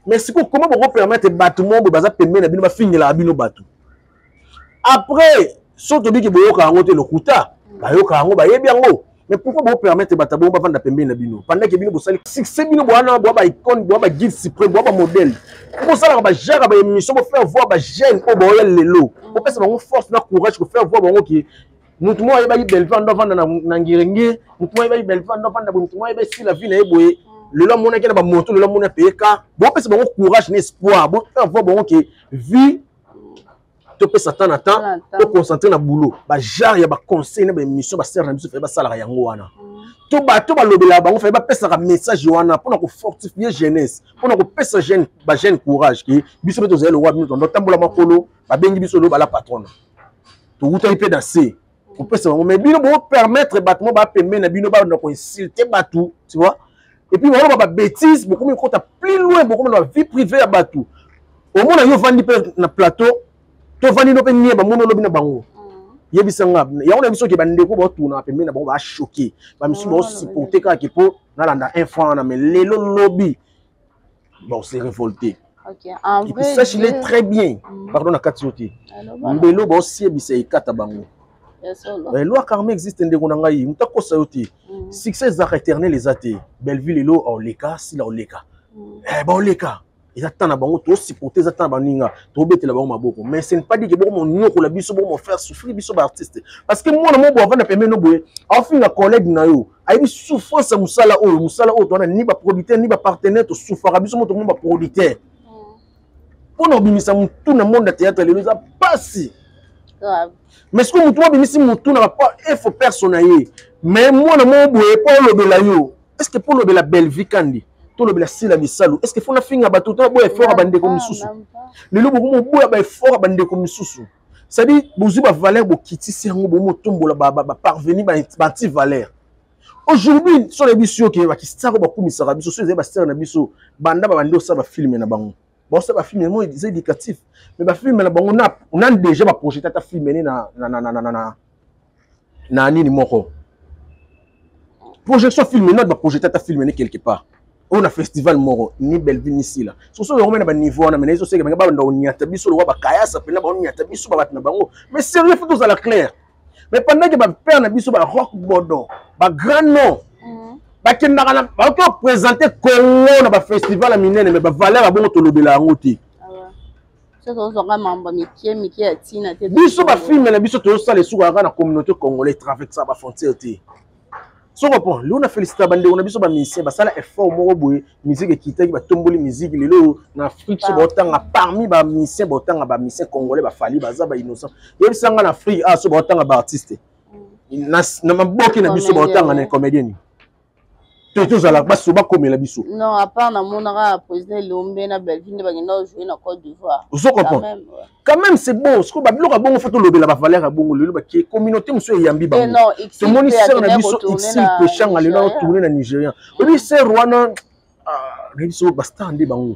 Mais sikoyo koma bokopermettre bato moko boye baza pembeni na bino bafingelaka bino bato? Après so tobiki boyoka yango te, lokuta, bayoka yango, bayebi yango. Mais pourquoi bopermettre bato bongo bavanda pembeni na bino pendant ke bino bosali succès? Bino bwana boa baicône, boa baguide suprême, boa bamodèle, bosalaka bagenre ya baémission, bofaire voir bajeune oyo baoya lelo, bopesa bango force na courage, kofaire voir bango ke motu moko ayebaki Bellevue ando avanda na Ngirenge, motu moko ayebaki Bellevue ando avanda boye, motu moko ayebaki Sila vie na ye boye, lelo amonaki na bamoto, lelo amoni apeye car. Bopesa bango courage na espoir, bofaire voir bango ke vie topesa temps na temps, toconcentre na boulot. Bagenre ya baconseil na baémission, basere na biso faye basalaka yango wana, to bato balobelaka bango faye bapesaka message wana mpona kofortifie jeunesse, mpona kopesa jeune bajeune courage ke biso mpe tozali lokola bino, tondo tambola makolo, babengi biso lelo bala patrona, towutaki mpe na se kopesa bango. Mais bino bopermettre bato mo bapembeni na bino banda koinsulte bato, tu vois, et puis baloba babêtise, bokomi kokota plus loin, bokomi na bavie privée ya bato. Omona yo ovandi mpe na plateau, tovandi no mpe nie, bamoni olobi na bango. Yebisa nga yango na biso ke bandeko baotournaka pembeni na bango bachoke, bamisusu baosupporte kaka ke mpo nalanda un franc wana, mais lelo lobi bon se révolter. En et puis sache-le très bien, pardon, na kati yo te, mbelo baosiebisa ekata bango. Loi karma existe, ndeko na ngai, moto akosa yo te. Succès ezalaka éternel eza te. Bellevue lelo aoleka, Sila oleka, baoleka, eza temps na bango, tosupporte, eza temps na baninga, tobetela bango maboko. Mais ce n'est pas dit ke bokomonyokola biso, bokomofaire souffrir biso baartiste, parce que mwana mo boye avanda pembeni no boye, aofinga collègue na yo, ayebi souffrance ya mosala oyo. Mosala oyo towana, ni baproducteur ni bapartenaire, tosufaka biso mo, tokomo baproducteur mpona kobimisa motu na monde ya théâtre lelo eza pasi. Mais soki motu abimisi motu na bapa efo perso na ye, mais mwana moko boye mpo olobela yo, est ce que mpo olobela Bellevue Kandi, tolobela Sila Bisalu, est ce que fo nafinga bato to boya effort ya bandeko misusu? Lelo bokomi oboya baeffort ya bandeko misusu, c'est-à-dire bozwi bavaleur, bokitisi yango, bomotombola baparvenu banti valeur. Aujourd'hui so nayebi biso oke bakisako bakumisaka biso, so ezali basere na biso banda babandi osala bafilme na bango, baosala bafilme mo eza éducatif, mais bafilme na bango nani déjà baprojeté ata filme ne na nini moko, projection filme nani baprojeté ata filme ne quelque part oyo na festival moko, ni Bellevue ni Sila. Soso yango na baniveau wana, mais ezoseke bango babanda koniata biso lokwa bakayasa mpena, baoniata biso babato na bango. Mais sérieux, faut tozala clair. Mais pendant que bapère na biso barock bodo, bagrand nom bakendaka na bakoki koprésente Congo na bafestival ya minene, mais bavaleur ya bongo tolobela yango te. Tozwaka mambo mike mike ya ntina te. Biso bafilme na biso tozosala esukaka kaka na communauté congolais, traversaka bafrontière te. Soko pon lelo na félicita bandeko na biso bamusicien, basala effort moko boye, musique ekitaki, batomboli musique lelo na Afrique. So baotanga parmi bamusicien, baotanga bamusicien congolais, bafali baza bainnocent. Yebisanga na Afrique ah, so baotanga baartiste na maboki na biso, baotanga na comédien to tozala baso bakomela biso. Non, à part namonaka président Elombe na Bellevue nde bakenda kojouer na Côte d'Ivoire. Ozo comprendre, quand même c'est bon. Sikoyo babiloko ya bongo, fo tolobela bavaleur ya bongo. Lelo bake communauté mosusu eyambi bango, tomoni sere na biso Exil Peshanga lelo aotourne na Nigérien. Oyebi sere wana na biso bastar nde bango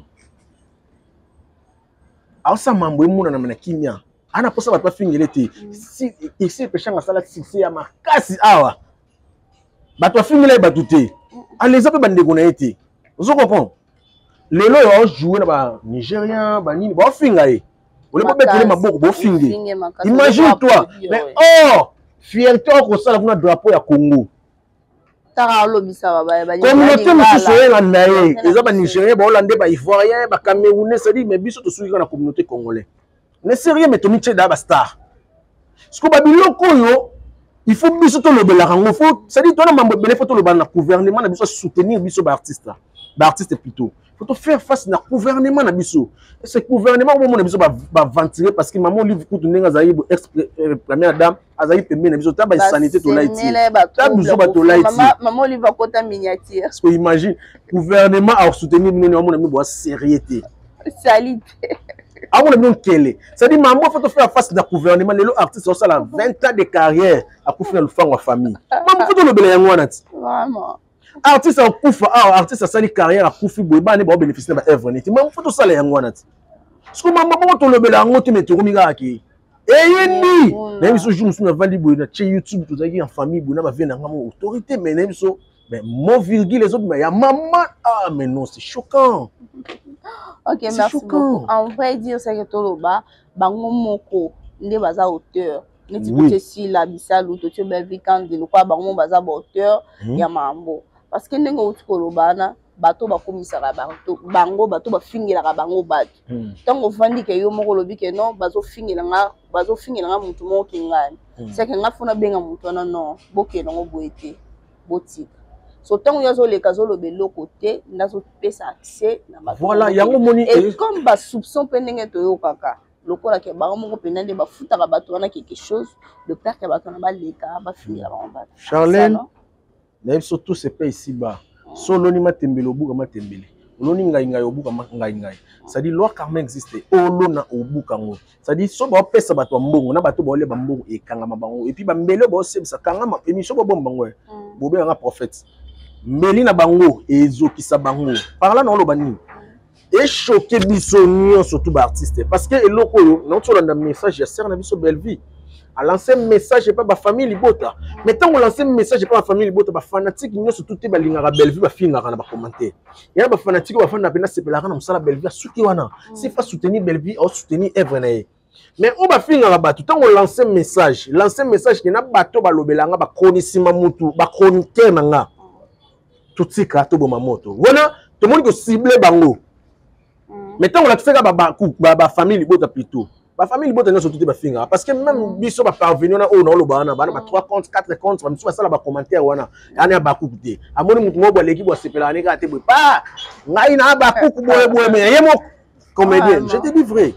aosala mambo emonana na kimia, ana mposa bato bafingele te. Exil Peshanga asala succès ya makasi awa. Bato afingela ye bato te, aleza mpe bandeko na ye te. Ozo comprendre? Lelo oyo aojoue na banigérien, banini baofinga ye, ole bobetele maboko, bofinge. Imagine toi, mais or fierté okosala kuna drapeau ya Congo. Communauté mosusu oyelanda ye eza banigérien, baolande, baivoirien, bacamerounais, c'est-à-dire, mais biso tosuki kaka na communauté congolais. Mais sérieux, mais tomitie da bastar siko babiloko oyo, il faut biso tolobelaka yango. Faut, c'est-à-dire, tona mambo ebele, faut tolobana na gouvernement na biso, soutenir biso baartiste, baartiste plutôt. Faut to faire face na gouvernement na biso. Ce gouvernement bomona biso baventurier, parce que mama Olive kutu, ndenge azali ex première dame, azali pembeni na biso, ta bainsanité tolai ti, ta biso batolai ti. Mama Olive akota miniature. Parce que imagine, gouvernement asoutenir bino, amona bino boa sérieux te. Sali te. Amona bino nkele. C'est-à-dire, mambo faut to faire face na gouvernement. Lelo artiste osala 20 ans de carrière, akufi na lufango ya famille. Mambo faut tolobela yango wana ti. Vraiment. Artiste akufa awa, artiste asali carrière, akufi boye, bana baobénéficie na baœuvre neti. Mambo faut tosala yango wana ti. Siko mambo bongo tolobela yango te, me tokomi kaka ke eyindi. Nayebi biso, jour mosusu navandi boye, na tie YouTube, tozalaki en famille boye na bavie na nga mo autorité, mais nayebi biso, mais mot virgule ezobima ya mama. Ah, mais non, c'est choquant. Ok, merci beaucoup. En vrai dire, c'est que toloba bango moko nde baza auteur neti totie Sila Bisalu, totie Belvi Kandi, lokola bango moko baza baauteur ya mambo, parce que ndenge outi koloba wana, bato bakomisaka bango, bato bafingelaka bango bato. Ntango ovandi ke yo moko olobi ke non, bazofingela nga, bazofingela nga motu moko kengani, seke nga fona benga motu wana, non, bokende yango boye te, botika. So ntango yo azoleka, azoloba eloko te, nde azopesa accès na bato. Voilà, yango moni. Et comme basoupçon mpe ndenge toyokaka, lokola ke bango moko mpenza nde bafutaka bato wana quelque chose de peur ke bato wana baleka bafingela bango bato. Charlène, nayebi so, tout se paie ici bas. So oloni matembele, obuka matembele. Oloni ngai ngai, obuka ngai ngai. C'est-à-dire, loi karma existe. Olona, obuka yango. C'est-à-dire, so baopesa bato ya mbongo na bato baolia bambongo, ekangama bango. Et puis bambele oyo baosebisa, kangama émission, bobomba bango, bobenganga prophète, mbeli na bango ezokisa bango. Par là na oloba nini? Echoquer biso nyonso tu baartiste, parce que eloko oyo nauti olanda message ya sere na biso Bellevie, alance message epa bafamille libota. Mais ntango olance message epa bafamille libota, bafanatique nyonso tu te balingaka Bellevie, bafingaka na bacommentaire ya bafanatique oyo bafanda mpena sepelaka na mosala Bellevie, asuki wana. S'il faut soutenir Bellevie, aosoutenir œuvre na ye. Mais oyo bafingaka bato, ntango olance message, lance message ke na bato balobelanga, bakronisima mutu, bachroniqueur na nga, totika, toboma moto wana. Tomoni kocible bango. Mais ntango olakisaka bafamille libota, plutôt bafamille libota nyonso tu te bafingaka, parce que même biso baparvenu wana oyo naoloba wana, bana ba 3 compte, 4 compte, bamisusu basala bacommentaire wana yana ya bakuku te. Amoni motu moko boye aleki boye, asepelaka ne kaka te boye, pa ngai na bakuku boye boye, mais ye moko comédien, je te dis vrai.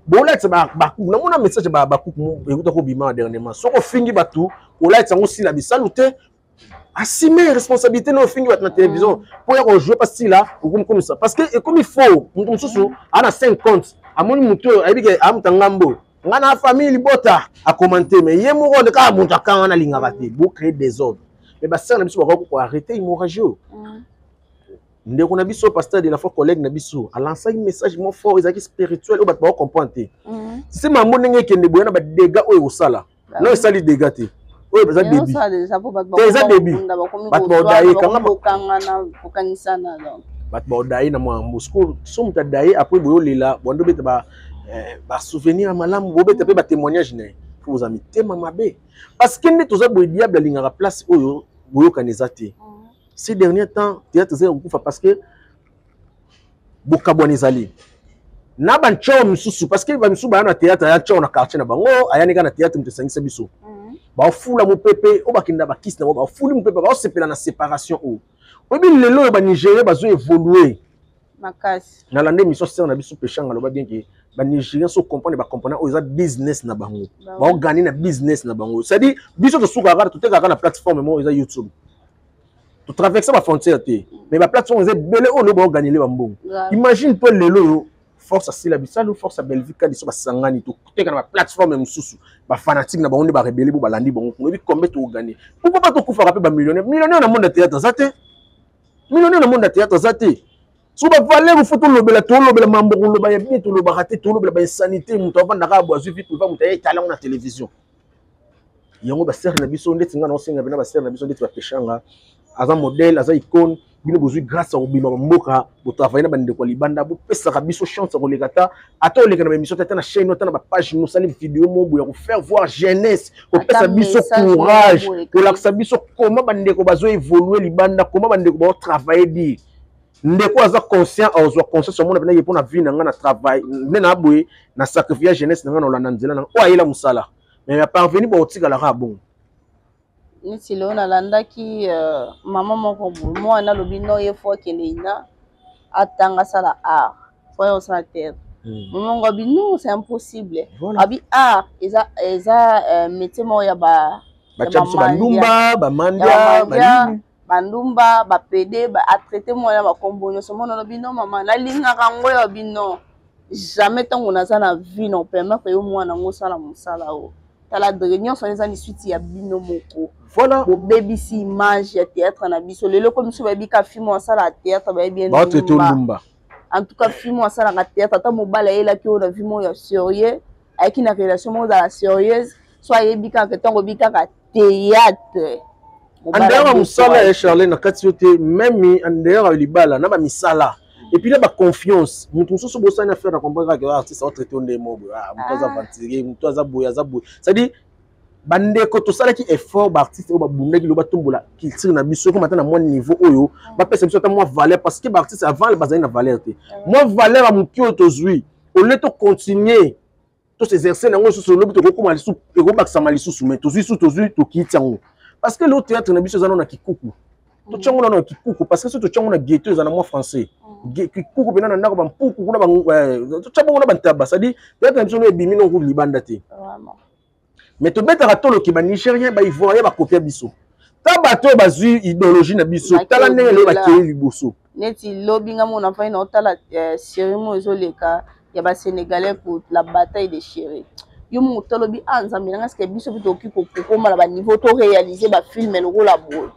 Bolatisa bakuku, namona message ya bakuku ekuta kobima dernièrement. Soki ofingi bato, kolatisa yango Sila Bisalu te. Assumer responsabilité na ofingi bato na télévision mpo ya kojouer pa Sila, okomi komisa, parce que ekomi faux. Moto mosusu aa na 5 compte, amoni motu oyo ayebi ke amuta ngambo, nga na famille libota, akommente, mais ye moko nde kaka moto akanga wana alingaka te bocréer désordre. Mais basere na biso bakoki koarrêter hémorragie oyo. Ndeko na biso pasteur de la foi, collègue na biso, alansaki message mo fort, ezalaki spirituel, oyo bato bakocomprendre te. Se mambo ndenge ekende boye na badégâts oyo ekosala, non, esali dégâts te, oyo eza début te, eza début. Bato baodaye, kanga bato baodaye na mwambo. Sikoyo so moto adaye, après boye olela, bondo obeta basouvenir ya malamu, bobeta mpe batémoignage na ye. Fo kozala mitema mabe, parce que nde toza boye, diable alingaka place oyo boyokani eza te. Ces derniers temps, théâtre eza ya kokufa, parce que bokabwana ezali na bancao misusu, parce que bamisusu baya na théâtre, aya ncao na quartier na bango, ayani kaka na théâtre, moto esangisa biso. Baofula mopepe oyo bakenda bakisi na bango, baofuli mopepe, baosepela na séparation oyo. Oyebi, lelo oyo banigérien bazo évolue. Makasi. Nalanda émission sere na biso Peshanga, aloba bien ke banigérien so comprendre, bacomprendre oyo eza business na bango, baogane na business na bango. C'est-à-dire, biso tosukaka kaka, totekaka na plateforme moko eza YouTube, totraverse bafrontière te, mais baplateforme eza ebele oyo lelo baoganele bambongo. Imagine mpo lelo oyo force asila Bisalu, force ya Belvi Kadi, so basangani, toteka na baplateforme mosusu, bafanatique na bango nde barebele bo balandi bango kuna. Oyebi combien toogane? Pourquoi pas tokufaka mpe bamillionnaire? Millionnaire na monde ya théâtre aza te, millionnaire na monde ya théâtre aza te. So bavaleur, fo tolobela, tolobela mambo, koloba ya bien tolobaka te, tolobela bainsanité. Moto avandaka bo azwi vie privé, moto aye etala yango na télévision. Yango basere na biso ndeti nga naosenga mpena basere na biso ndeti bapeshanga, aza modèle, aza icône. Bino bozwi grâce ya kobima bamboka, botravaille na bandeko ya libanda, bopesaka biso chance ya koleka, ata ata oleka na baémission te, ata na chaîne, ata na bapage, nosali video moko boye ya kofaire voir jeunesse, kopesa biso courage, kolakisa biso koma bandeko bazo évolue libanda, koma bandeko baotravaille dire. Ndeko aza conscient, azwa conscience, omona mpena ye mpo na vie na ngai na travail nde na boye na sacrifice ya jeunesse na ngai, na olanda nzela na ngai oyo ayela mosala, mais ya parvenu baotikalaka bongo. Neti lelo nalandaki mama moko boye, mwana alobi no, ye faut akende ina atanga, asala art, faut ye osala théâtre. Mama ngo abi non, c'est impossible. Abi art eza métier moko ya ba batya biso bandumba, bamandia, banini. Bandumba, bapédé, atraité mwana bakombo nyonso. Mwana alobi non, mama, nalingaka yango. Yo abi non, jamais, ntango naza na vie na opermettre yo mwana yango osala mosala oyo. Tala dre nyonso wana eza lisuti ya bino moko. Bobebisi image ya théâtre na biso. Lelo ko biso bayebi ka film asala théâtre, bayebi ndumba. En tout cas, film asalaka théâtre, ata mobali ayelaki oyo na vie moko ya sérieux, ayaki na relation moko ozala sérieuse, so ayebi kaka ntango oyebi kaka théâtre. En dehors ya mosala ya Charle na kati yo te, même en dehors ya libala na bamisala et puis na baconfiance, moto mosusu bosani affaire na comprendre kaka artiste aotraite nde mo boye, moto aza aventurier, moto aza boye, aza boye. C'est-à-dire bandeko tosalaki effort, baartiste oyo babundaki lo batombola culture na biso, ekoma ata na mwa niveau oyo bapesa biso ata mwa valeur, parce que baartiste avant bazali na valeur te. Mwa valeur ya moke oyo tozwi, au lieu tocontinue tosexerce nango lisusu, olobi tokokoma lisusu, ekobakisama lisusu, mais tozwi lisusu, tozwi, tokiti yango, parce que leo théâtre na biso eza nano na kikuku. Totyango nano na kikuku, parce que soki totyango na ghetto, eza na mwa français kikuku mpena na ndako bampuku kuna, totya bongo na bantaba. C'est-à-dire théâtre na biso no ebimi nonku libanda te, mais tobetaka toloki banigérien, baivoirien bakopia biso. Ta bato oyo bazwi idéologie na biso, tala ndenge lelo bakei liboso. Neti lobi nga mona fai na otala série mo ezoleka ya basénégalais pour la bataille des chéris. Yo moto alobi a Nzambe nanga, sike biso mpe tokoki kokóma na baniveau toréalise bafilm lokola boye,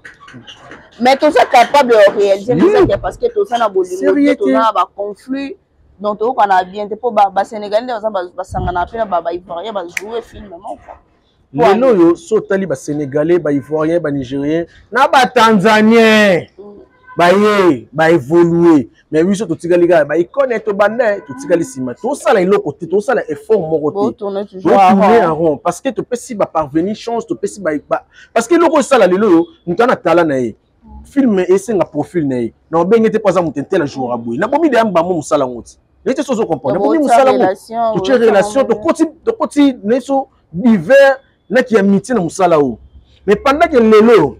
mais toza capable ya réaliser ezake parce que toza na bolingo te, toza na baconflit, donc tokokana bien te, mpo basénégalais nde baza basangana mpe na baivoirien bajoue film moko. Lelo oyo so otali basénégalais, baivoirien, banigérien na batanzanien, baye baévolue, mais biso totikali kaka baicône, tobanda, totikali nsima, tosala eloko te, tosala effort moko te, tourne en rond, parce que topesi baparvenu chance, topesi, parce que eloko esala lelo oyo, moto ana tala na ye film esenga profil na ye na obenge te, mpo aza moto intela jour aboye nabomi deya mbamo mosala yango ti neti so ozocomprendre, nabomi mosala yango, totie relation, tokoti na biso divers naki ya mitie na mosala oyo. Mais pendant que lelo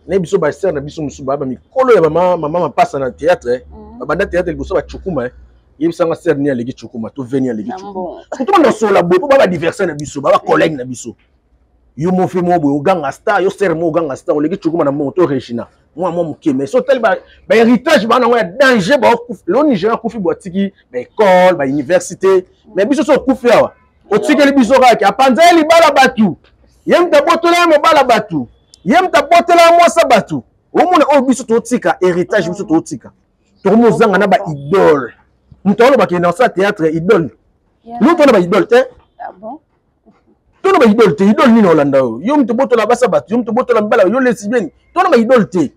na biso basere na biso mosusu baya bamikolo ya mama mapasa na théâtre, babanda théâtre liboso bacukuma, yebisanga sere nini aleki cukuma to veni aleki cukuma, surtout banda osola boye, mpo ba badversaire na biso, ba bacollègue na biso. Yo mofe mo boye oganga star, yo sere mo oganga star, oleki cukuma na mbongo to Regina mwa mwa moke, mais so otali bahéritage baa nango ya danger. Baokufi lelo, Nigéria akufi bo atiki baécole, bauniversité, mais biso so okufi awa, otikeli biso kaka apanza ye libala bato, ye moto abotola ye mobala bato, ye moto abotela ye mwasa bato. Omona oyo biso totika héritage, biso totika, tokomozanga na baidole. Moto alobaka na osala théâtre idole, yo tona baidole te, tona baidole te. Idole nini olanda oyo? Yo moto botola basa bato, yo moto botola mibala, yo lesbienne, tona baidole te.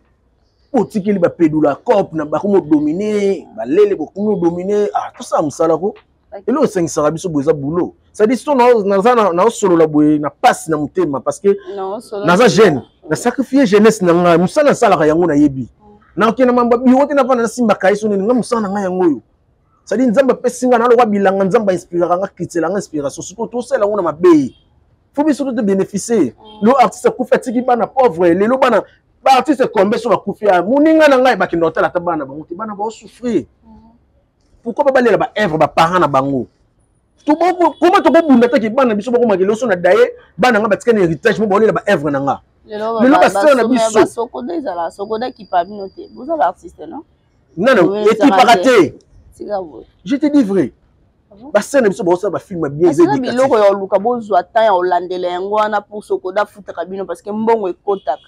Otikeli bapedula cope na bakomi odomine balele, bokomi odomine. Ah, tosala mosala ko eloko esengisaka biso boye eza boulot. C'est-à-dire so naza naosolola boye na pasi na motema, parce que naza jeune, nasacrifie jeunesse na ngai. Mosala nasalaka yango nayebi, nakokende mambo ya biro te, navanda nasimbaka ye so nini. Ngai mosala na ngai yango oyo, c'est-à-dire Nzambe apesi ngai nalokwa bilanga, Nzambe ainspiraka nga, kitela nga inspiration. Sikoyo tosala yango na mabe, faut biso to bénéficier. Lo artiste akufi atiki bana pauvre. Lelo bana baartiste kombe so bakufi, ya moninga na ngai, bakende kotala ata bana bango te, bana baosouffrir. Pourquoi ba balela baœuvre baparent na bango? Koma tokobunda taki bana biso bakomaka liloso na daye, bana nga batika na héritage mo baolela baœuvre na nga. Lelo basere na biso Sokoda ezala Sokoda ekipa bino te, boza baartiste, non? Non, ekipaka te, je te dis vrai. Basere na biso baosala bafilm ya bien. Eza biloko ya oluka, bozwa temps ya olandela yango wana pour Sokoda futaka bino, parce que mbongo ekotaka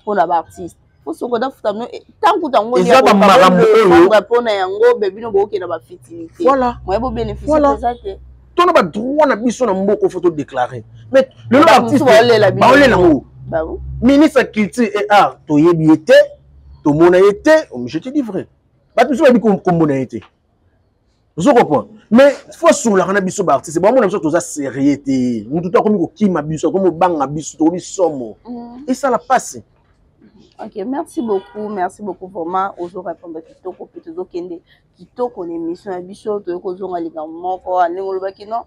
mpona baartiste, po Sokoda futa bino ntango kuta yango. Eza bamakambo oyo mpona yango be bino bookenda bafutilité, moye bobénéficie eza te. Tona ba droit na biso na mboka, faut to déclarer. Mais lelo artiste baolela yango. Ministre ya culture et art, toyebi ye te, tomona ye te, je te dis vrai. Bato mosusu bayebi kombo na ye te. Ozo comprendre? Mais faut asololaka na biso baartiste, bamona biso toza sérieux te. Motu to akomi kokima biso, akomi kobanga biso, tokomi somo. Esala pasi. Ok, merci beaucoup, merci beaucoup vraiment. Ozo répondre kitoko pe tozokende kitoko na émission ya biso. Toyei kozonga likambo moko ndenge olobaki non,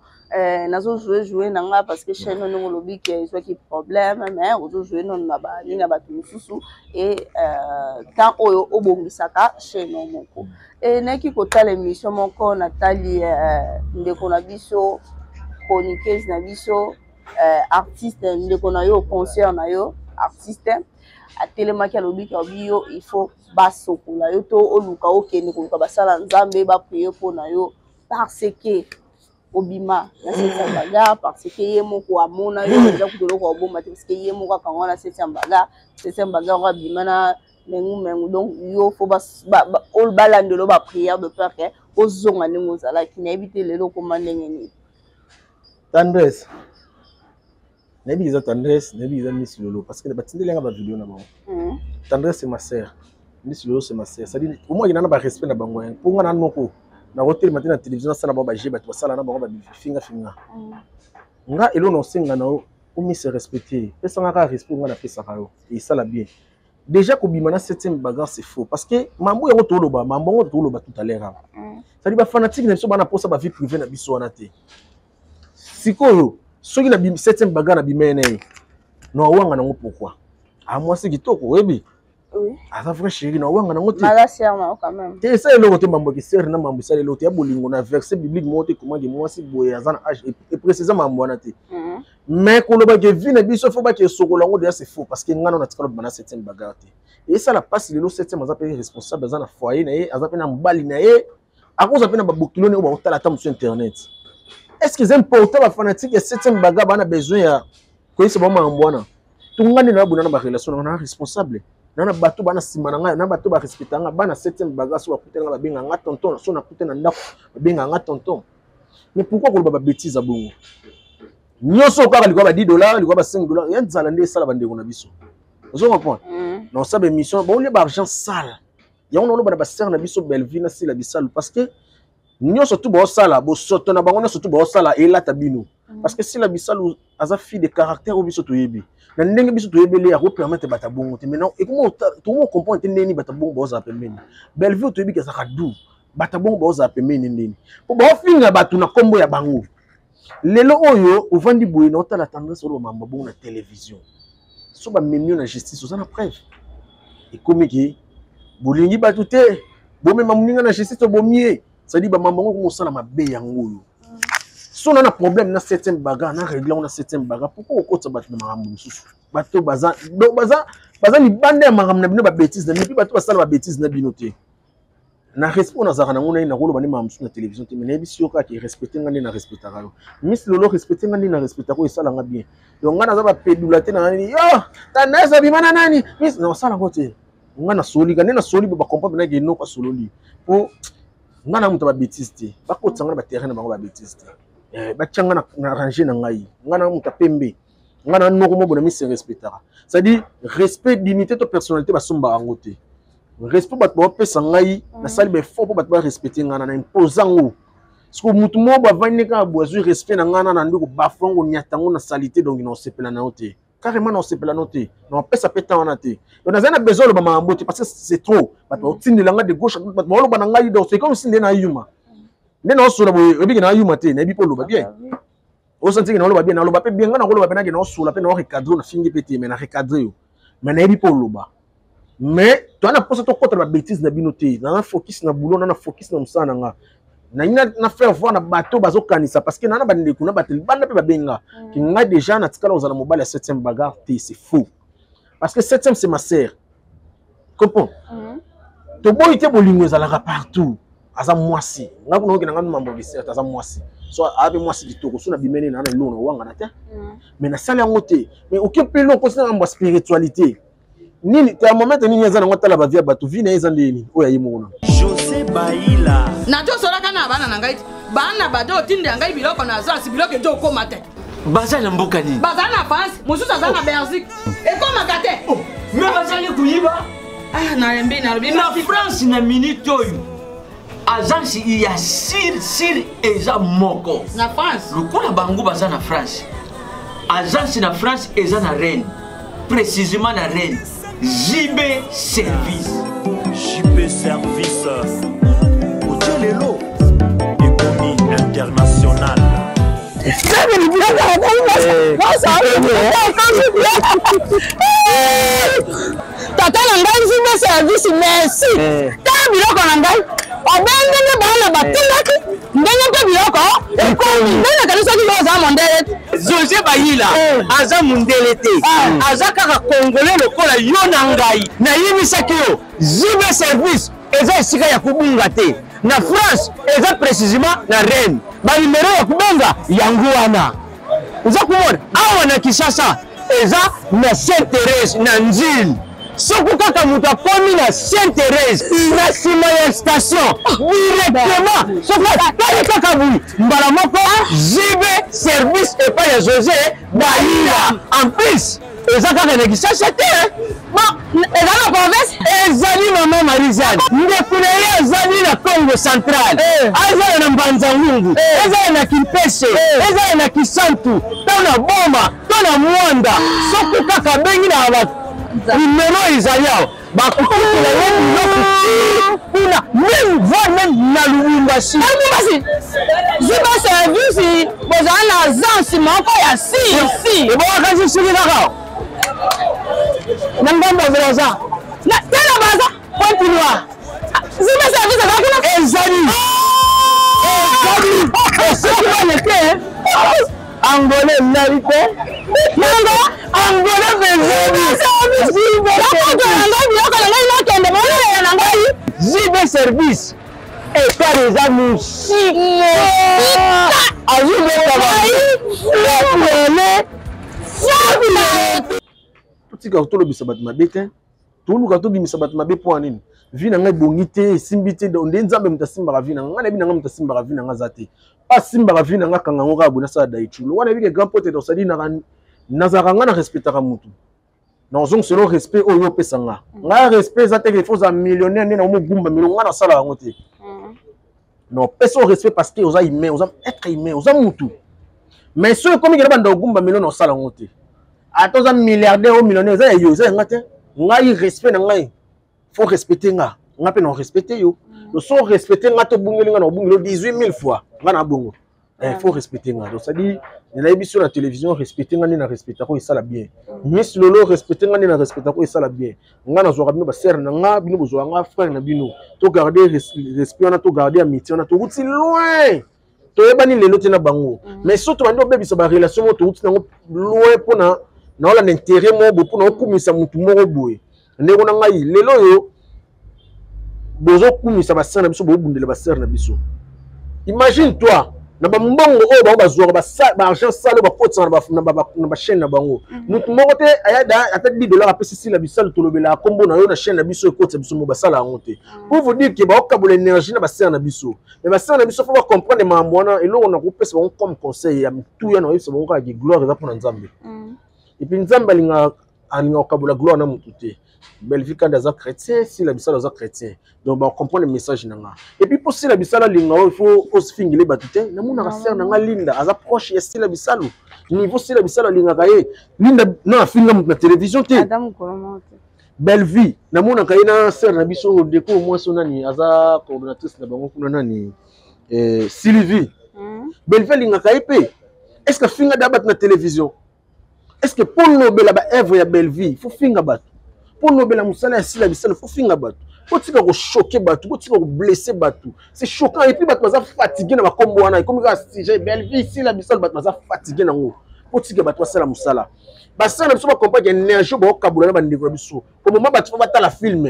nazo jouer jouer na nga parce que chaîne ndenge olobi ke ezwaki problème, mais ozo jouer nano na banini na bato mosusu et temps oyo obongisaka chaîne moko. E nayaki kotala émission moko, natali ndeko na biso, chroniqueuse na biso, artiste, ndeko na yo, concert na yo, artiste atelemaki, alobi ke alobi yo il faut basokola yo to oluka okende koluka basala Nzambe baprier mpo na yo parce que obima na septième bagarre, parce que ye moko amona yo eza kutu eloko oboma te, parce que ye moko akanga na septième bagarre, septième bagarre oyo abima na mengu mengu. Donc yo faut balandela baprière de peur ke ozonga ndenge ozalaki. Nayebi te lelo okoma ndenge nini. Tendresse, nayebi eza Tendresse, nayebi eza Miss Lolo, parce que batindeli yanga bavideo na bango. Tendresse, c'est ma sœur. Miss Lolo, c'est ma sœur. C'est-à-dire au moins na barespect na bango, mpo nga na noko nakotelema te na télévision, nasala bango baje, bato basala na bango bafingafinga nga. Eloko na osenga na yo, omise respecte, pesanga kaka respect nga napesaka yo, esala bien. Déjà kobima na septième bagarre, c'est faux, parce que mambo yango toloba, mambo yango toloba tout à l'heure awa, c'est-à-dire bafanatique na biso bana posa bavie privée na biso wana te. Sikoyo soki na septième bagarre na bima na ye na awanga nango, pourquoi? Amwasi kitoko, oyebi aza vrai chéri, na awanga nango te. Te, esa eloko te. Mambo ya kisere na mambo esala eloko te ya bolingo. Na verset biblique moko te ekomaki mwasi boye aza na age eprécise mambo wana te. Mais koloba ke vie na biso faut bake esokola yango, déjà c'est faux, parce que nga na natikala bima na septième bagarre te. Esala mpasi. Lelo septième aza mpe responsable, aza na foyer na ye, aza mpe na mobali na ye, akozwa mpe na babokilo oyo bakotala ata mosu internet. Est ce que eza important bafanatique ya septième bagarre bana besoin ya koyebisa bango makambo wana? Tonga nde nayabona na barelation na nga na responsable na na bato bana nsima na ngai, na bato barespecta nga. Bana septième bagarre so bakutana nga, babenga nga tonton. So nakute na ndako, babenga nga tonton. Mais pourquoi koloba babétise ya bongo nyonso kaka likwa ba 10 $, likwa ba 5 $ ya nzala nde esala bandeko na biso? Ozo comprendre? Na osala émission, baolia baargent sale yango. Naoloba na basere na biso Belleville na Sila Bisalu, parce que nyonso tu baosala bosoto na bango, nyonso tu baosala elata bino, parce que Sila Bisalu aza fille de caractère oyo biso toyebi na ndenge biso toyebeli, akopermettre bato ya bongo te. Maintenant tokomo comprendre te ndeni bato ya bongo baozala pembeni. Belleville toyebi ke azalaka doux, bato ya bongo baozala pembeni ndeni mpo baofinga bato na nkombo ya bango. Lelo oyo ovandi boye na otala Tendresse oloba mambo bongo na télévision, so bamemi yo na justice, oza na preuve. Ekomi ke bolingi bato te, bomema moninga na justice, obomi ye. C'est-à-dire bamambo yango komosala mabe yango oyo. So na na problème na septième bagarre, na règle yango na septième bagarre. Pourquoi okotisa bato na makambo mosusu? Bato baza baza baza libanda ya makambo na bino, babétise na bino, mpe bato basala babétise na bino te. Na respect oyo nazalaka nango naye, nakoloba nde makambo mosusu na télévision te, mais nayebisi yo kaka, respecte nga nde na respectaka yo. Miss Lolo, respecte nga nde na respectaka oyo, esalanga bien. Donc nga naza bapedula te na nani yo Tendresse abima na nani miss, na osala yango te. Nga nasoli ka nde nasoli bo bacomprendre nake enoko asololi, po nga na moto ya babétise te. Bakotisa nga na baterrain na bango babétise te, batia nga na range na ngai. Nga na moto ya pembe, nga na noko moko na mise respectaka, c'est-à-dire respect, dignité to personnalité basombaka yango te. Respect bato baopesa ngai, nasali baeffort mpo bato barespecte ngai na impose yango. Siko motu moko bavandi kaka boye, azwi respect na ngai na nandi kobafa yango, konyata yango na salité. Donc na osepela na yo te, carrément na osepela no te, na opesa mpe temps wana te. Donc nazali na besoin oloba makambo te, parce que c'est trop. Bato baotindela ngai de gauche, bato baoloba na ngai. Donc c'est comme si nde nayuma nde naosola boye, oyebiki nayuma te, nayebi mpo oloba bien, osantiki naoloba bien, naloba mpe bien. Ngai nakoloba mpe nake naosola mpe naorecadre, nafingi mpe te, mais na recadre yo, mais nayebi mpo oloba. Mais toza na mposa tokɔta na babétise na bino te. Naza focus na boulot, na focus na mosala na nga. Nalingi na faire voir na bato bazokanisa, parce que naa na bandeko na bato libanda mpe babenga ke ngai déjà natikala kozala mobali ya septième bagarre te. C'est faux, parce que septième, c'est ma sœur, comprend? Toboyi te, bolingo ezalaka partout. Aza mwasi, ngai kuna okenda ngai mambo biserte. Aza mwasi, so aza mpe mwasi kitoko. So nabimeni na na eloko na wangana te, mais nasali yango te. Mais oke mpe eloko osi na mambo ya spiritualité nini, thermomètre nini aza nango, atala bavie ya bato, vie na ye eza nde nini oyo aye moko na José Baila. Natosolaka na bana na ngai. Bana bado otindela ngai biloko na agence, biloko ezo okoma te. Baza na mboka nini? Baza na France, mosusu aza na oh. Belgique. Ekomaka te. Oh. Mais bazali koyiba. Ah, nalembi nalobi. Na France na minute oyo agence ya sir sir eza moko. Na France. Lokola bango baza na France. Agence na France eza na Rennes. Précisément na Rennes. JB Service. JB Service. Otie lelo ekomi international. Tata na ngai JB Service, merci. Tala biloko na ngai obendenge bana batindaki ndenge mpe biloko ekomi ndenge nakanisaki yo oza mondele te. Jose Bayila eh. aza mundele te eh. Aza kaka congolais lokola yo na ngai. Nayebisaki yo JB Service eza esika ya kobunga te na France, eza précisément na Rennes. Banimero ya kobenga yango wana oza komona awa na Kinshasa eza na Sainte Thérèse na Nzili. Soki kaka moto akomi na Sainte Thérèse na nsima ya station directement, soki atali kaka boye mbala moko JB Service epai ya José Bayila. En plus eza kaka na Kinshasa te, bon eza na province. Ezali mama Marie-Jeanne, ndeko na ye azali na Congo central, azala na Mbanza Ngungu, ezala na Kimpese, ezala na Kisantu to na Boma to na Mwanda, soki kaka abengi na ba numero ezali awa, bakokutela ye biloko kuna, même voire même na Lubumbashi. Lubumbashi JB Service bozala na agence moko ya si si ebongaka soki kaka na ngambo ya Brazza te na Brazza Pointe Noire. JB Service eza kuna. Ezali ezali soki baleke Angolais nali te nanga Angolais mpenza biloko na ngai nakende bolelela na ngai. JB Service etali eza mosika, azobeta bango. Totika tolobisa bato mabe te, toluka tobimisa bato mabe mpo ya nini? Vie na ngai ebongi te, esimbi te. Nde Nzambe moto asimbaka vie na ngai, nayebi na ngai moto asimbaka vie na ngai aza te. Asimbaka vie na ngai, kanga yango kaka boye, nasala daichulo wana. Yebi ke grand pote, donc cestadire nazalaka ngai na respectaka motu nazongiselo respect oyo opesa nga. Ngai respect eza te ke faut oza millionnaire nde naomogumba milo, ngai nasala yango te. Non, pesa o respect parce que oza humain, oza être humain, oza mutu. Mais soki ekomi kena banda ogumba milo, na osala yango te. Ata oza milliardaire o millionnaire, eza ya yo, eza ya nga te. Ngai respect na ngai, faut respecter nga, nga mpe na respecte yo. Donc so respecte nga, tobungeli nga na obungeli 18 000 fois nga na bongo. Il faut respecter nga. Donc c'est-à-dire nayebi so na télévision, respecte nga nde na respectaka, esala bien. Miss Lolo, respecte nga nde na respectaka, esala bien. Nga nazwaka bino basere na nga, bino bozwaka nga frère na bino. Togarde respect wana, togarde amitié wana. Towuti loin, toyebani lelo te na bango. Mais so tobandi obebisa barelation moko towuti nango loin mpona naolanda intérêt moko boye, mpona okumisa motu moko boye. Ndeko na ngai, lelo oyo bozokumisa basere na biso, bobundela basere na biso. Imagine toi na bambongo oyo bango bazwaka, baargent sale oyo bakotisaka na bachaîne na bango. Motu moko te ata 10 dollar apesi Sila Bisalo, tolobelaka nkombo na yo na chaîne na biso, ekotisa biso mo basala yango te. Pour vous dire ke baokabola énergie na basere na biso. Mais basere na biso faut bacomprendre makambo wana. Eloko na kopesa bango comme conseil ya mituya, na oyebisa bango kaka ke gloire eza mpona Nzambe. Et puis Nzambe alingaka kokabola gloire na motu te. Bellevue Kanda aza chrétien, Sila Bisalo aza chrétien, donc bacomprendre message na nga. Et puis mpo Sila Bisalo alinga oyo, il faut osfingile bato te. Namonaka sere na nga Linda aza proche ya Sila Bisalo, niveau Sila Bisalo alingaka ye. Linda na afinga moto na télévision te. Bellevue namonaka ye na sere na biso ndeko mwasi nani aza coordonnatrice na bango kuna, nani, Sylvie. Bellevue alingaka ye mpe. Est ce que afinga da bato na télévision? Est ce que mpo lobela baœuvre ya Bellevue faut finga bato? Mpo lobela mosala ya Sila Bisalo faut finga bato? Botika kochoquer bato, botika koblesser bato, c'est choquant. Et puis bato baza fatigué na bakombo wana, ekomi kaka sujet Bellevue, Sila Bisalo, bato baza fatigué nango. Botika bato basala mosala. Basala na biso bacomprendre énergie oyo baokabola na bandeko na biso. Komoma bato faut batala film,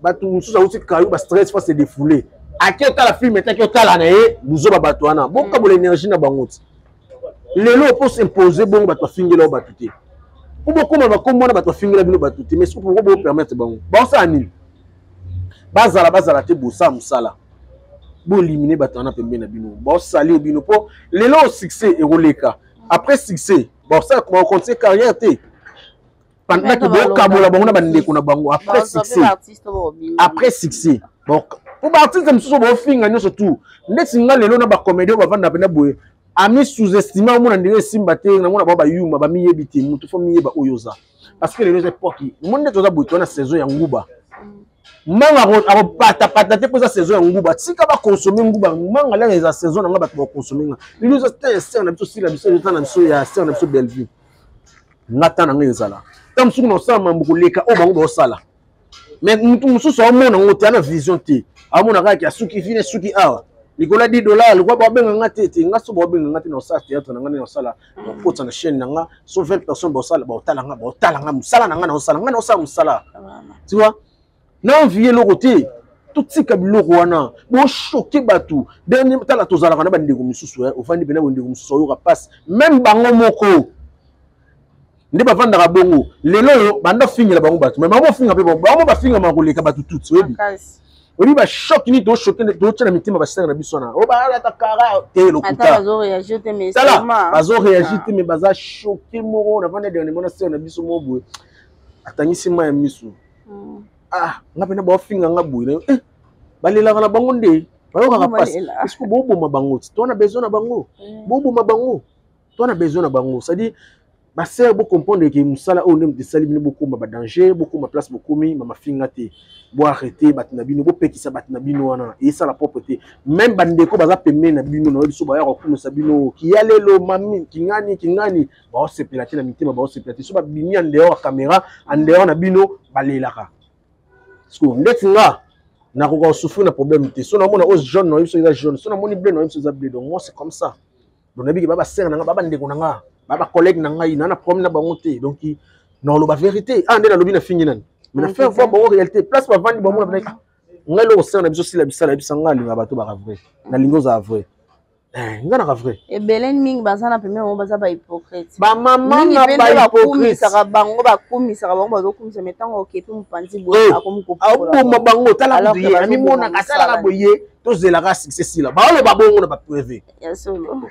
bato mosusu auti kayu, bastress, faut se défouler, ake otala film etaki otala na ye buzoba. Bato wana bokabola énergie na bango ti lelo mpo s'impose bongo. Bato bafingela oyo bato te mpo bokóma bakombo wana, bato bafingela bino bato te. Mais soki pourquoi bopermettre bango, baosala nini? Bazala bazala te, bosala mosala. Boéliminer bato wana pembeni na bino, baosalir bino, mpo lelo succès ekoleka. Après succès, bakocontinue carrière te pendant que bokabola bango na bandeko na bango. Après succès, après succès, po baartiste mosusu bofinga nyonso tout ndeti nga lelo na bacomédie oyo bavanda pena boye, ami sous-estime, omona ndenge esimba te. Namona bango bayuma, bamiyebi te. Motu fo miyeba oyo oza, parce que lelo eza époque mo nde toza boye, toza na saison ya nguba. Manga akopatapata te mpo eza saison ya nguba. Tika bakonsome nguba, manga lere eza saison na nga, bato bakonsome nga. Lelo eza te ya sere na biso Sila, biso eza na biso ya sere na biso Bellevue. Nga ta na ngai ezala ta mosuku na osala mambo koleka oyo bango baosala, mais mutu mosusu aomona yango te, ana vision te, aomona kaka ke asuki fine, suki awa likolo ya 10 dollar, likolo baobenga nga te te. Nga so baobenga nga te na osala théâtre na nga nde naosala, nakokota na chaîne na nga, so 20 personnes baosala, baotala nga, baotala nga mosala na nga naosala, nga naosala mosala, tu vois. Na envie eloko te. Totika biloko wana, bochoquer bato. Dernier, tala, tozalaka na bandeko mosusu, ofandi pena bandeko mosusu, oyoka mpasi. Même bango moko nde bavandaka bongo. Lelo oyo banda ofingela bango bato, mais bango bofinga mpe bango, bafingama koleka bato tuti. Oyebi, oyebi bachoc nini tochoquer, totia na mitema basere na biso wana oyo balata kara te, lokuta. Tala, bazoréagir te, mais baza choqué. Moko navanda dernièrement na sere na biso moko boye, atangisi mai ya miso. Ah, nga mpena baofinga nga boye, eh, balelaka na bango nde bayokaka mpasi, parce que boboma bango ti to na besoin na bango, boboma bango to na besoin na bango. C'est-à-dire, basere, bocomprendre ke mosala oyo nde moto esali bino bokóma badanger, bokóma place bokomi. Mamafinga te, boarrêter bato na bino, bopekisa bato na bino wana, esala propre te. Même bandeko baza pembeni na bino na biso, baya kokumisa bino kiya lelo mami kingani kingani, baosepela te na mitema, baosepela te. So babimi en dehors ya caméra, en dehors na bino, balelaka. Parce ndeti nga nakoka kosouffrir na problème te. So namona oyo jaune, nayebi so eza jaune. So namoni bleu, nayebi so eza bleu. Donc moi, c'est comme ça. Donc nayebi ke ba basere na nga, ba bandeko na nga, ba bacollègue na ngai, na na problème na bango te. Donc naoloba vérité. Ah, nde nalobi, nafingi nani, mais na faire voir bango réalité place bavandi, bamona ngai eloko sere na biso Sila bisala. Yebisa ngai, alinga bato baka vrai, nalingi ozala vrai. Nga naka vrai. Ebele mingi baza na pembeni bango, baza bahypocrite. Bamama na bahypocrite, bango bakumisaka bango, bazokumisa, mais ntango okepi mopanzi boye, akomi aboma bango. Tala kutu ye amimonaka, asalaka boye, tozelaka succès sila, baoloba bongo na baprivé. Ya solo.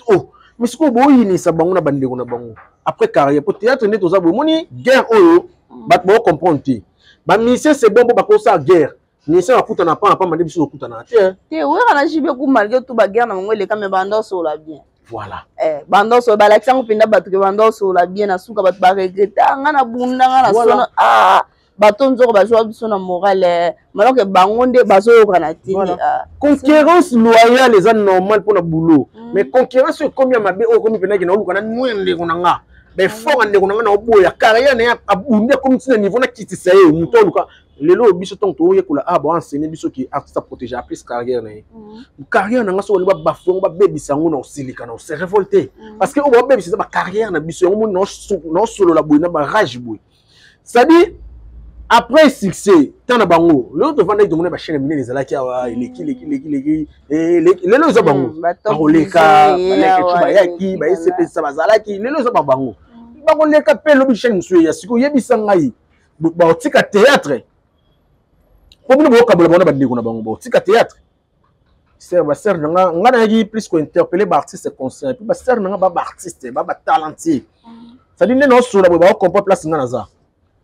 Oh, mais sikoyo boyinisa bango na bandeko na bango après carrière, po théâtre nde toza boye. Omoni guerre oyo, bato baocomprendre te. Bamusicien, c'est bon, po bakosala guerre. Musicien akutana pa na pamba, nde biso tokutana te. Te, oyaka na JB ku, malgré tout baguerre na bango eleka, mais banda osola bien. Voilà. Eh, banda osola, balakisi yango mpenza bato ke banda osola bien. Na suka bato baregrete: nga na bunda, nga na sono. Ah, bato nzoko bazwa biso na morale, alors que bango nde bazoyokana te. Concurrence loyale eza normal mpona boulot, mais concurrence oyo ekomi ya mabe, oyo ekomi mpenaki na oluka na nwe ndeko na nga, baeffort ya ndeko na nga, na oboya carrière na ye, abundi, akomi ntina niveau nakitisa ye. Moto oluka lelo oyo, biso ntango toyekola a baenseigner biso ke artiste aprotéger plus carrière na ye. Carrière na nga, so balingi babafu yango, babebisa yango, na osilika, na ose révolté, parce que oyo babebisa eza bacarrière na biso. Yango moni naosolola boye na barage boye. C'est-à-dire, après succès ntan na bango, lelo tovandaki, tomoni bachaîne minene ezalaki awa, eleki leki leki leki. Lelo eza bango bakoleka, baleki bayaki, bayesepelisa bazalaki. Lelo eza babango bakoleka mpe lobi chaîne mosusu eya. Sikoyo oyebisa ngai, baotika théâtre mpo bino boyokabola bango na bandeko na bango, baotika théâtre? Sere, basere na nga, nga nayaki plus kointerpeller baartiste conscient, puis basere na nga ba baartiste ba batalentier. C'est-à-dire, nde naosola boye, baocomprendre place nga naza.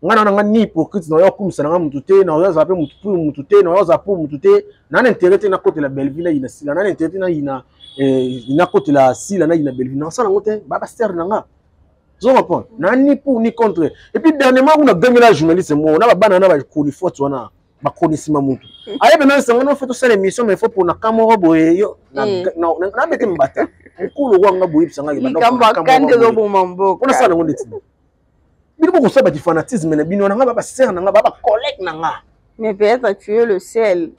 Nga na nga ni hypocrite, na oyo akumisa na nga mutu te, na oyo azala mpe mutu pour mutu te, na oyo azala pour mutu te. Na na intérêt te nakotela Bellevue na yina Sila, na na intérêt te na yina nakotela Sila na yina Bellevue, nasala yango te. Ba basere na nga, ozo comprendre, na ni pour ni contre. Et puis dernièrement kuna gangela journaliste moko na babana na bakoni faute wana, bakoni nsima mutu ayebi na nsanga no fe tosala émission, mais faut mpona ka moko boye yo nabete mbata mokolo wanga boyebisanga. Likambo akandi ezoboma mboka. Mpona sala yango ndeti bino bokosala bati fanatisme na bino na nga, ba basere na nga, ba bacollègue na nga. Mais peut-être tu es le seul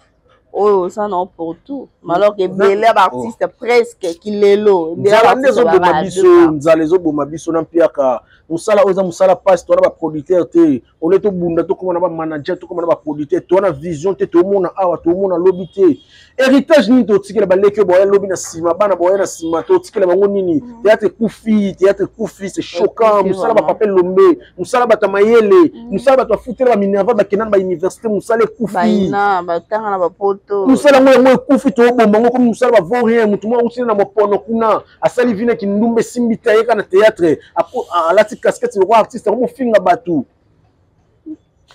oyo oza na pour tout, alors que ebele ya baartiste presque kilelo. Nzala nde ezoboma biso, nzala ezoboma biso na mpiaka. Mosala oyo eza mosala mpasi. Towana baproducteur te, ole tobunda, tokóma na bamanager, tokóma na baproducteur. Towana vision te, tomona awa, tomona lobi te. Héritage nini totikela baleki oyo baya lobi na nsima, bana baya na nsima, totikela bango nini? Théâtre ekufi, théâtre ekufi, c'est choquant. Mosala bapapa Elombe, mosala bato ya mayele, mosala bato bafutela baminerval, bakenda na bauniversité, mosala ekufi. Batanga na bapoto. Mosala yango yango ekufi, toboma yango komi mosala bavaut rien. Motu moko auti na mopono kuna, asali vi na kindumba, esimbi te, ayeka na théâtre, alati casquette lokola artiste, yango mofinga bato.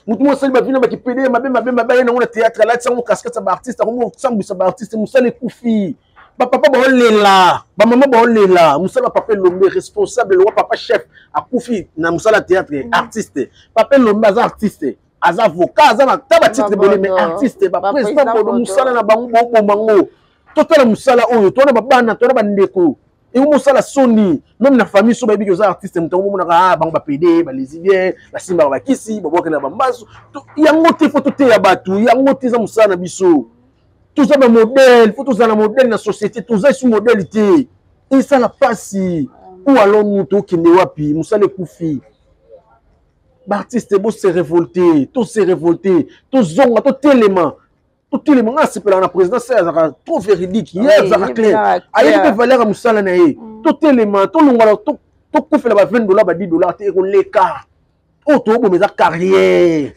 Motu moko asali bavi na bakipede mabe mabe mabe, aye nango na théâtre, alati yango casquette ya baartiste, yango mosambwisa baartiste. Mosala ekufi, bapapa baolela, bamama baolela. Mosala papa Elombe, responsable lokwa papa chef, akufi na mosala ya théâtre. Artiste papa Elombe aza artiste, aza avocat, aza na ta batitre ebele, mais artiste. Baprésident Bodo, mosala na bango boboma ngo. Totala mosala oyo, tona babana, tona bandeko, eko mosala soni. Même na famille, so bayebi oza artiste, moto yango bomonaka, ah, bango bapede, balesibien, basimbaka bakisi, babwakela bambasu. Yango te, fo toteya bato yango te. Eza mosala na biso, toza bamodèle, fo tozala modèle na société. Toza esu modèle te, esala mpasi. Ou alors nous tokende wapi? Mosala ekufi. Baartiste, bose révolte, tose révolte, tozonga, totelema, totelema. Nga asepelaka na président se azalaka trop véridique, ye azalaka clair, ayebi mpe valeur ya mosala na ye. Totelema, tolongala, tokufela ba 20 dollar, ba 10 dollar te. Ekoleka oyo toboma eza carrière,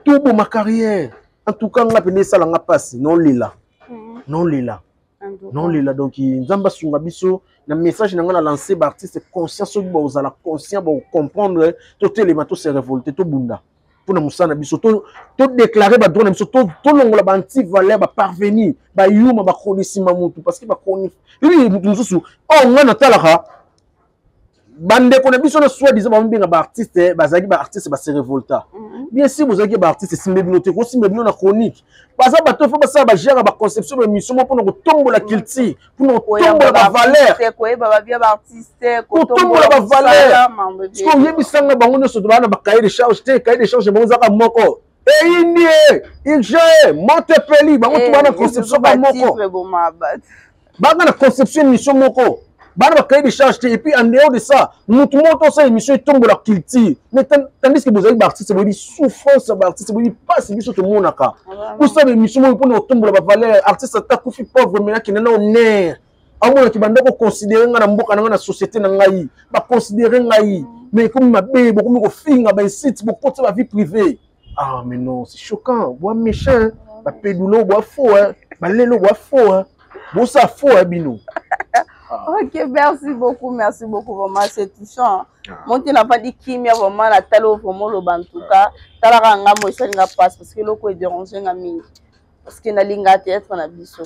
toboma carrière. En tout cas, nga pene esalanga mpasi, nolela, nolela, nolela. Donc Nzambe asunga biso. Na message na nga na lance, baartiste conscient, soki bozala conscient, bocomprendre. Totelema, tose révolte, tobunda mpona mosala na biso, todéclare badroit na biso, tolongola baanti valeur, baparvenir, bayuma, bakonisima mutu, parce que bakoni mutu mosusu oyo. Nga natalaka bandeko na biso na soi disant bamobenga baartiste, bazalaki baartiste, base révolta. Bien sûr, bozalaki baartiste, esimbe bino te, kosimba bino na chronique. Baza bato fo basala bagere baconception, baémission moko mpona kotombola culture, mpona kotombola bavaleur, kotombola bavaleur. Soki oyebisanga, bango nyonso baa na bacahier de charge te. Cahier de charge bango ezaka moko, eyindi ye urgent montepeli. Bango to baa na conception ka moko, banga na conception émission moko, bana bacahier de charge te. Et puis, en dehors de ça, mutu moko tosala émission etombola culture, mais tandis que bozali baartiste, boyebi souffrance ya baartiste, boyebi mpasi biso tomonaka. Kosala émission moko mpona kotombola bavaleur artiste, ata kufi pauvre, mais akende na honneur, amonaki banda koconsidere ngai na mboka na ngai, na société na ngai, baconsidere ngai. Mais ekomi mabe, bokomi kofinga, bainsite, bokotisa bavie privée. Ah mais non, c'est choquant. Boa méchant, bapedulo, boa faux, balelo, boa faux, bosa faux bino. Ok, merci beaucoup, merci beaucoup, vraiment, c'est touchant. Monte na vandi kimia, vraiment, na talo, vraiment, loba, en tout cas, talaka nga mo esalinga passe, parce que eloko edérange nga mingi. Parce que nalinga théâtre na biso,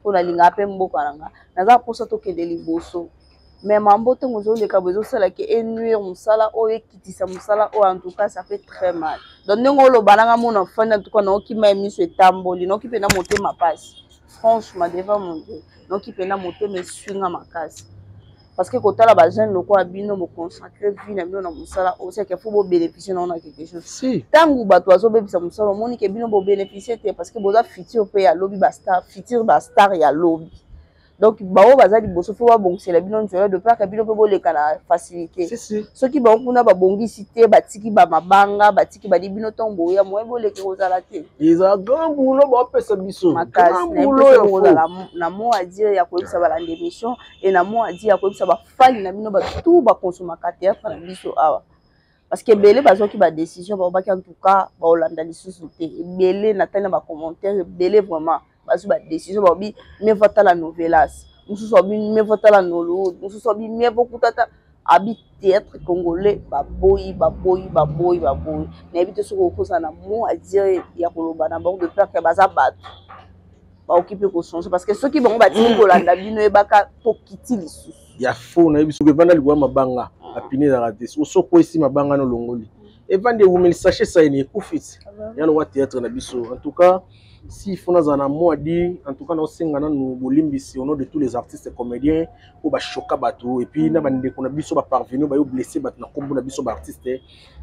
mpo nalinga mpe mboka na nga, naza mposa tokende liboso. Mais mambo ntongo ozoleka boye, ezosalaki enuire mosala oyo, ekitisa mosala oyo. En tout cas, ça fait très mal. Donc ndenge oloba nanga, mona fandi, en tout cas, naoki mai miso etamboli, naoki mpena motema pasi. Franchement, devant mon Dieu, naoki mpena motema eswinga makasi, parce que kotala bajeune lokola bino boconsacre vie na bino na mosala oyo, seke fo bobénéficie nango na quelque chose. Ntango bato bazobebisa mosala, omoni ke bino bobénéficie te, parce que boza futur mpe ya lobi, bastar futur, bastar ya lobi. Donc bango baza liboso, fo babongisela bino nzela de peur bino mpe boleka na facilité. Soki bango kuna babongisi te, batiki bamabanga, batiki badi bino, ntongo boya, moye boleka kozala te. Eza grand boulot baopesa biso. Makasi kozala na mot à dire ya koyebisa balanda émission e na mot à dire ya koyebisa bafali na bino, batu bakonsomaka théâtre na biso awa, parce que ebele bazwaki badécision, balobaki en tout cas baolanda lisusu te. Ebele natali na bacommentaire, ebele vraiment bazwi badécision, balobi mieux vaut tala novelas, mosusu alobi mieux vaut tala Nollywood, mosusu alobi mieux vaut kuta ta abi théâtre congolais. Baboyi, baboyi, baboyi, baboyi. Nayebi te soki okozala na mot à dire ya koloba na bango, de peur ke baza bato bakoki mpe kochange, parce que soki bango batiki kolanda bino, yebaka tokiti lisusu. Ya fo, nayebi soki evanda likolo ya mabanga, bapine ezalaka te. Soki okwesi mabanga na olongoli, evandi, ewumeli, sachet saini ekufi ti ya lokwa théâtre na biso. En tout cas, si faut nazala na mot à dire, en tout cas, naosenga nanu bolimbisi au nom de tous les artistes comédiens oyo bachoka bato, et puis na bandeko na biso baparvenu bayo blessé bato na nkombo na biso baartiste.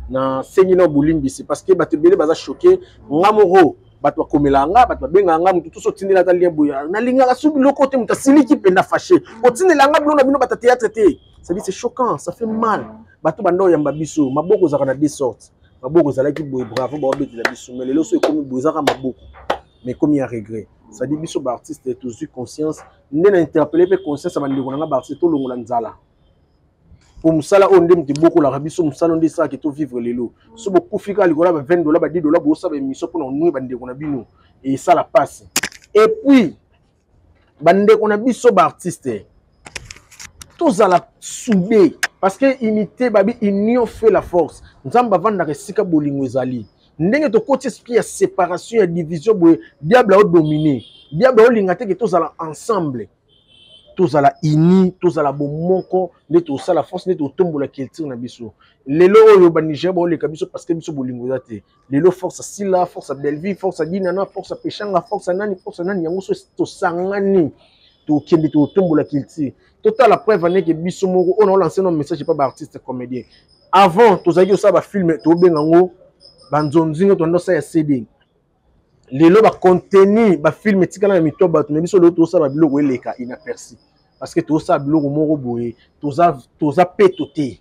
Nasengi na bolimbisi, parce que bato ebele baza choqué. Nga moko, bato bakomelaka nga, bato babengaka nga, motu toso otindela ata lien boye, nalingaka su biloko te. Moto asiliki mpenza, fâché, otindela nga biloko na bino, bato théâtre te. Ça dit, c'est choquant, ça fait mal. Bato banda oyamba biso, maboko ezalaka na deux sortes. Maboko ezalaki boye, bravo, baobetela biso. Mais lelo so ekomi boye, ezaka maboko, mais ekomi ya regret. C'est-à-dire biso baartiste tozwi conscience nde na interpelle mpe conscience ya bandeko na nga baartiste, tolongola nzala po mosala oyo nde moto ebokolaka biso, mosala oyo nde esalaka tovivre lelo. So bokufi kaka likolo ya ba 20 dollar, ba 10 dollar, bosala baémission mpona konui bandeko na bino, esala mpasi. Et puis bandeko na biso baartiste, tozala soudé, parce que unité, babi union fait la force. Nzambe avandaka esika bolingo ezali. Ndenge tokoti esprit ya séparation, ya division boye, diable aodomine. Diable aolinga te ke tozala ensemble, tozala uni, tozala bomoko. Nde tosala force, nde totombola culture na biso. Lelo oyo Banigeria baoleka biso parce que biso bolingo eza te. Lelo force Sila, force Bellevie, force Dinana, force Peshanga, force nani, force nani, yango so tosangani, tokende totombola culture. Totala preuve aneke biso moko oyo naolance no message epa baartiste comédien. Avant tozalaki kosala bafilm, tobenga yango banzonzingo, toanda osala ya CD. Lelo bacontenu bafilm etikala na mito bato me biso lelo tozosala biloko eleka inaperçu, parce que tozosala biloko moko boye, toza peto te.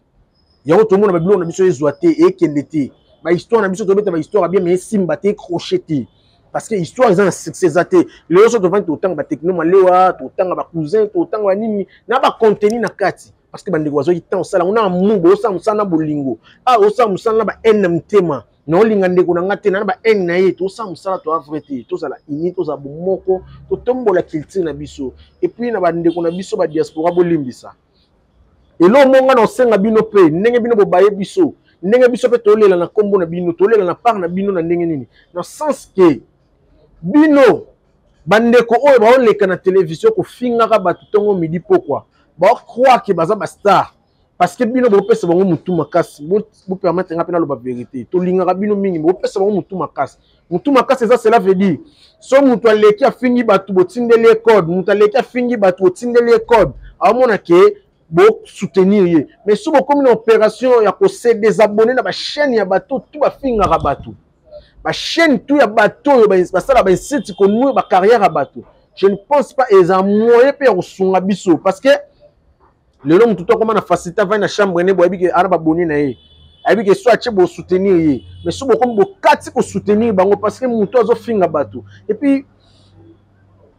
Yango tomona babiloko na biso ezwa te, ekende te. Bahistoire na biso, tobeta bahistoire ya bien, mais esimba te, ecroche te, parce que histoire eza na succès eza te. Lelo so tovandi, totanga batechno malewa, totanga bacousin, totanga banini na bacontenu na kati, parce que bandeko bazwaki temps osala yango na amour. Bosala mosala na bolingo. Ah, osala mosala na bahaine na motema, naolinga ndeko na nga te, na bahaine na ye, tosala mosala toa vrai te. Tozala uni, tozala bomoko, totombola culture na biso. Et puis na bandeko na biso badiaspora, bolimbisa eloko mo nga na osenga bino mpe. Ndenge bino bobaye biso, ndenge biso mpe tolela na nkombo na bino, tolela na part na bino. Na ndenge nini? Na sens ke bino bandeko oyo baoleka na télévision kofingaka bato ntongo, midi, pokwa, baocroire ke baza bastar parce que bino bopesa bango motu makasi. Bopermettre nga mpe naloba vérité: tolingaka bino mingi, bopesa bango motu makasi. Motu makasi eza, cela veut dire so moto aleki afingi bato, botindeli ye code. Moto aleki afingi bato, botindeli ye code, aomona ke bosoutenir ye. Mais so bokomi na opération ya kose désabonner na bachaîne ya bato tu bafingaka bato, bachaîne tu ya bato oyo basala bainsiti konuire bacarrière ya bato, je ne pense pas eza moyen mpe ya kosunga biso, parce que lelo motu to akoma na facilité, avandi na chambre ne boyebi ke ana baboni na ye, ayebi ke so atie, bosoutenir ye. Mais so bokomi bokati kosoutenir bango parce que motu azofinga bato. Et puis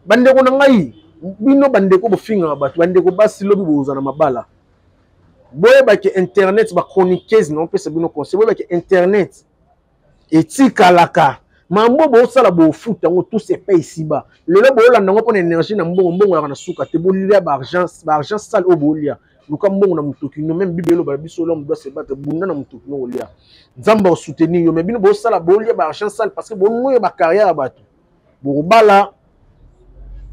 bandeko na ngai, bino bandeko bofingaka bato, bandeko basi, lobi bozala na mabala, boyebake internet, bachroniqueuse na opesa bino conseil, boyebake internet etikalaka. Mambo bosala, bofuta yango. Tout se paye ici-bas. Lelo boolanda yango mpona énergie na mbongo. Mbongo yaka na suka te. Bolia baargent, baargent sale oyo bolia. Luka mbongo na motoki no. Même Bible eloba na biso: l'homme doit se battre. Bunda na motoki no, olia, Nzambe asoutenir yo. Mais bino bosala, bolia baargent sale parce que bonoya bacarrière ya bato. Bokobala,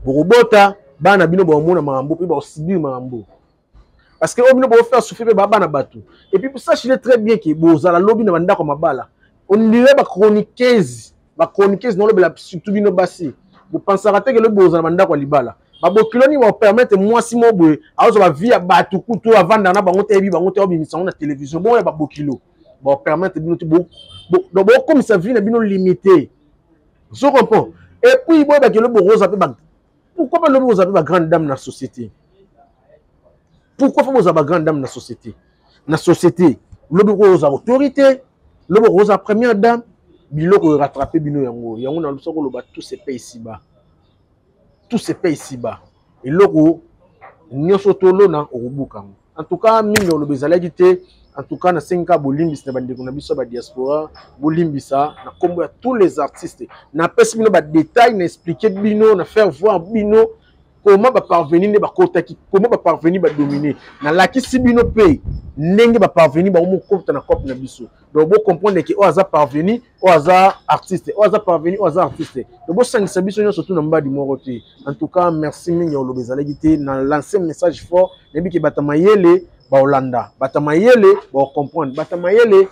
bokobota bana, bino baomona makambo mpe baosubir makambo, parce que oyo bino bofaire souffrir mpe bana bato. Et puis sachez très bien ke bozala lobi na bandako ya mabala. On dirait bachroniqueuse, bachroniqueuse naolobela surtout bino basi, bopansaka te ke lobi bozala na bandako ya libala. Babokiloni bapermettre mwasi mo boye azwa bavie ya bato kutu, avanda na bango te, yebi bango te, obimisa yango na télévision. Bongo ya babokilo bapermettre bino te, donc bokomisa vie na bino limité. Zo comprend. Et puis boyebaki lobi bokozwa mpe, pourquoi pas lobi bozwa mpe bagrande dame na société? Pourquoi faut bozwa bagrande dame na société? Na société lobi kozwa autorité, lobi kozwa première dame, biloko erattrape bino. Yango, yango na lobi koloba: tout se paye ici-bas, tout se paye ici-bas. Eloko nyonso tolona, okobuka yango. En tout cas mingi oloba ezalaki te. En tout cas nasengi kaka bolimbisi na bandeko na biso ya badiaspora. Bolimbisa na nkombo ya tous les artistes. Napesi bino badetail, na explique bino, na faire voir bino comment baparvenir nde bakotaki, comment baparvenir badomine. Nalakisi bino mpe ndenge baparvenir bango mokota na cope na biso. Donc bocomprendre ke oyo aza parvenu, oyo aza artiste, oyo aza parvenu, oyo aza artiste. Donc bosangisa biso nyonso tu na mbadi moko te. En tout cas merci mingi. Oloba ezalaki te. Na lance message fort. Nayebi ke bato mayele baolanda, bato mayele baocomprendre, bato mayele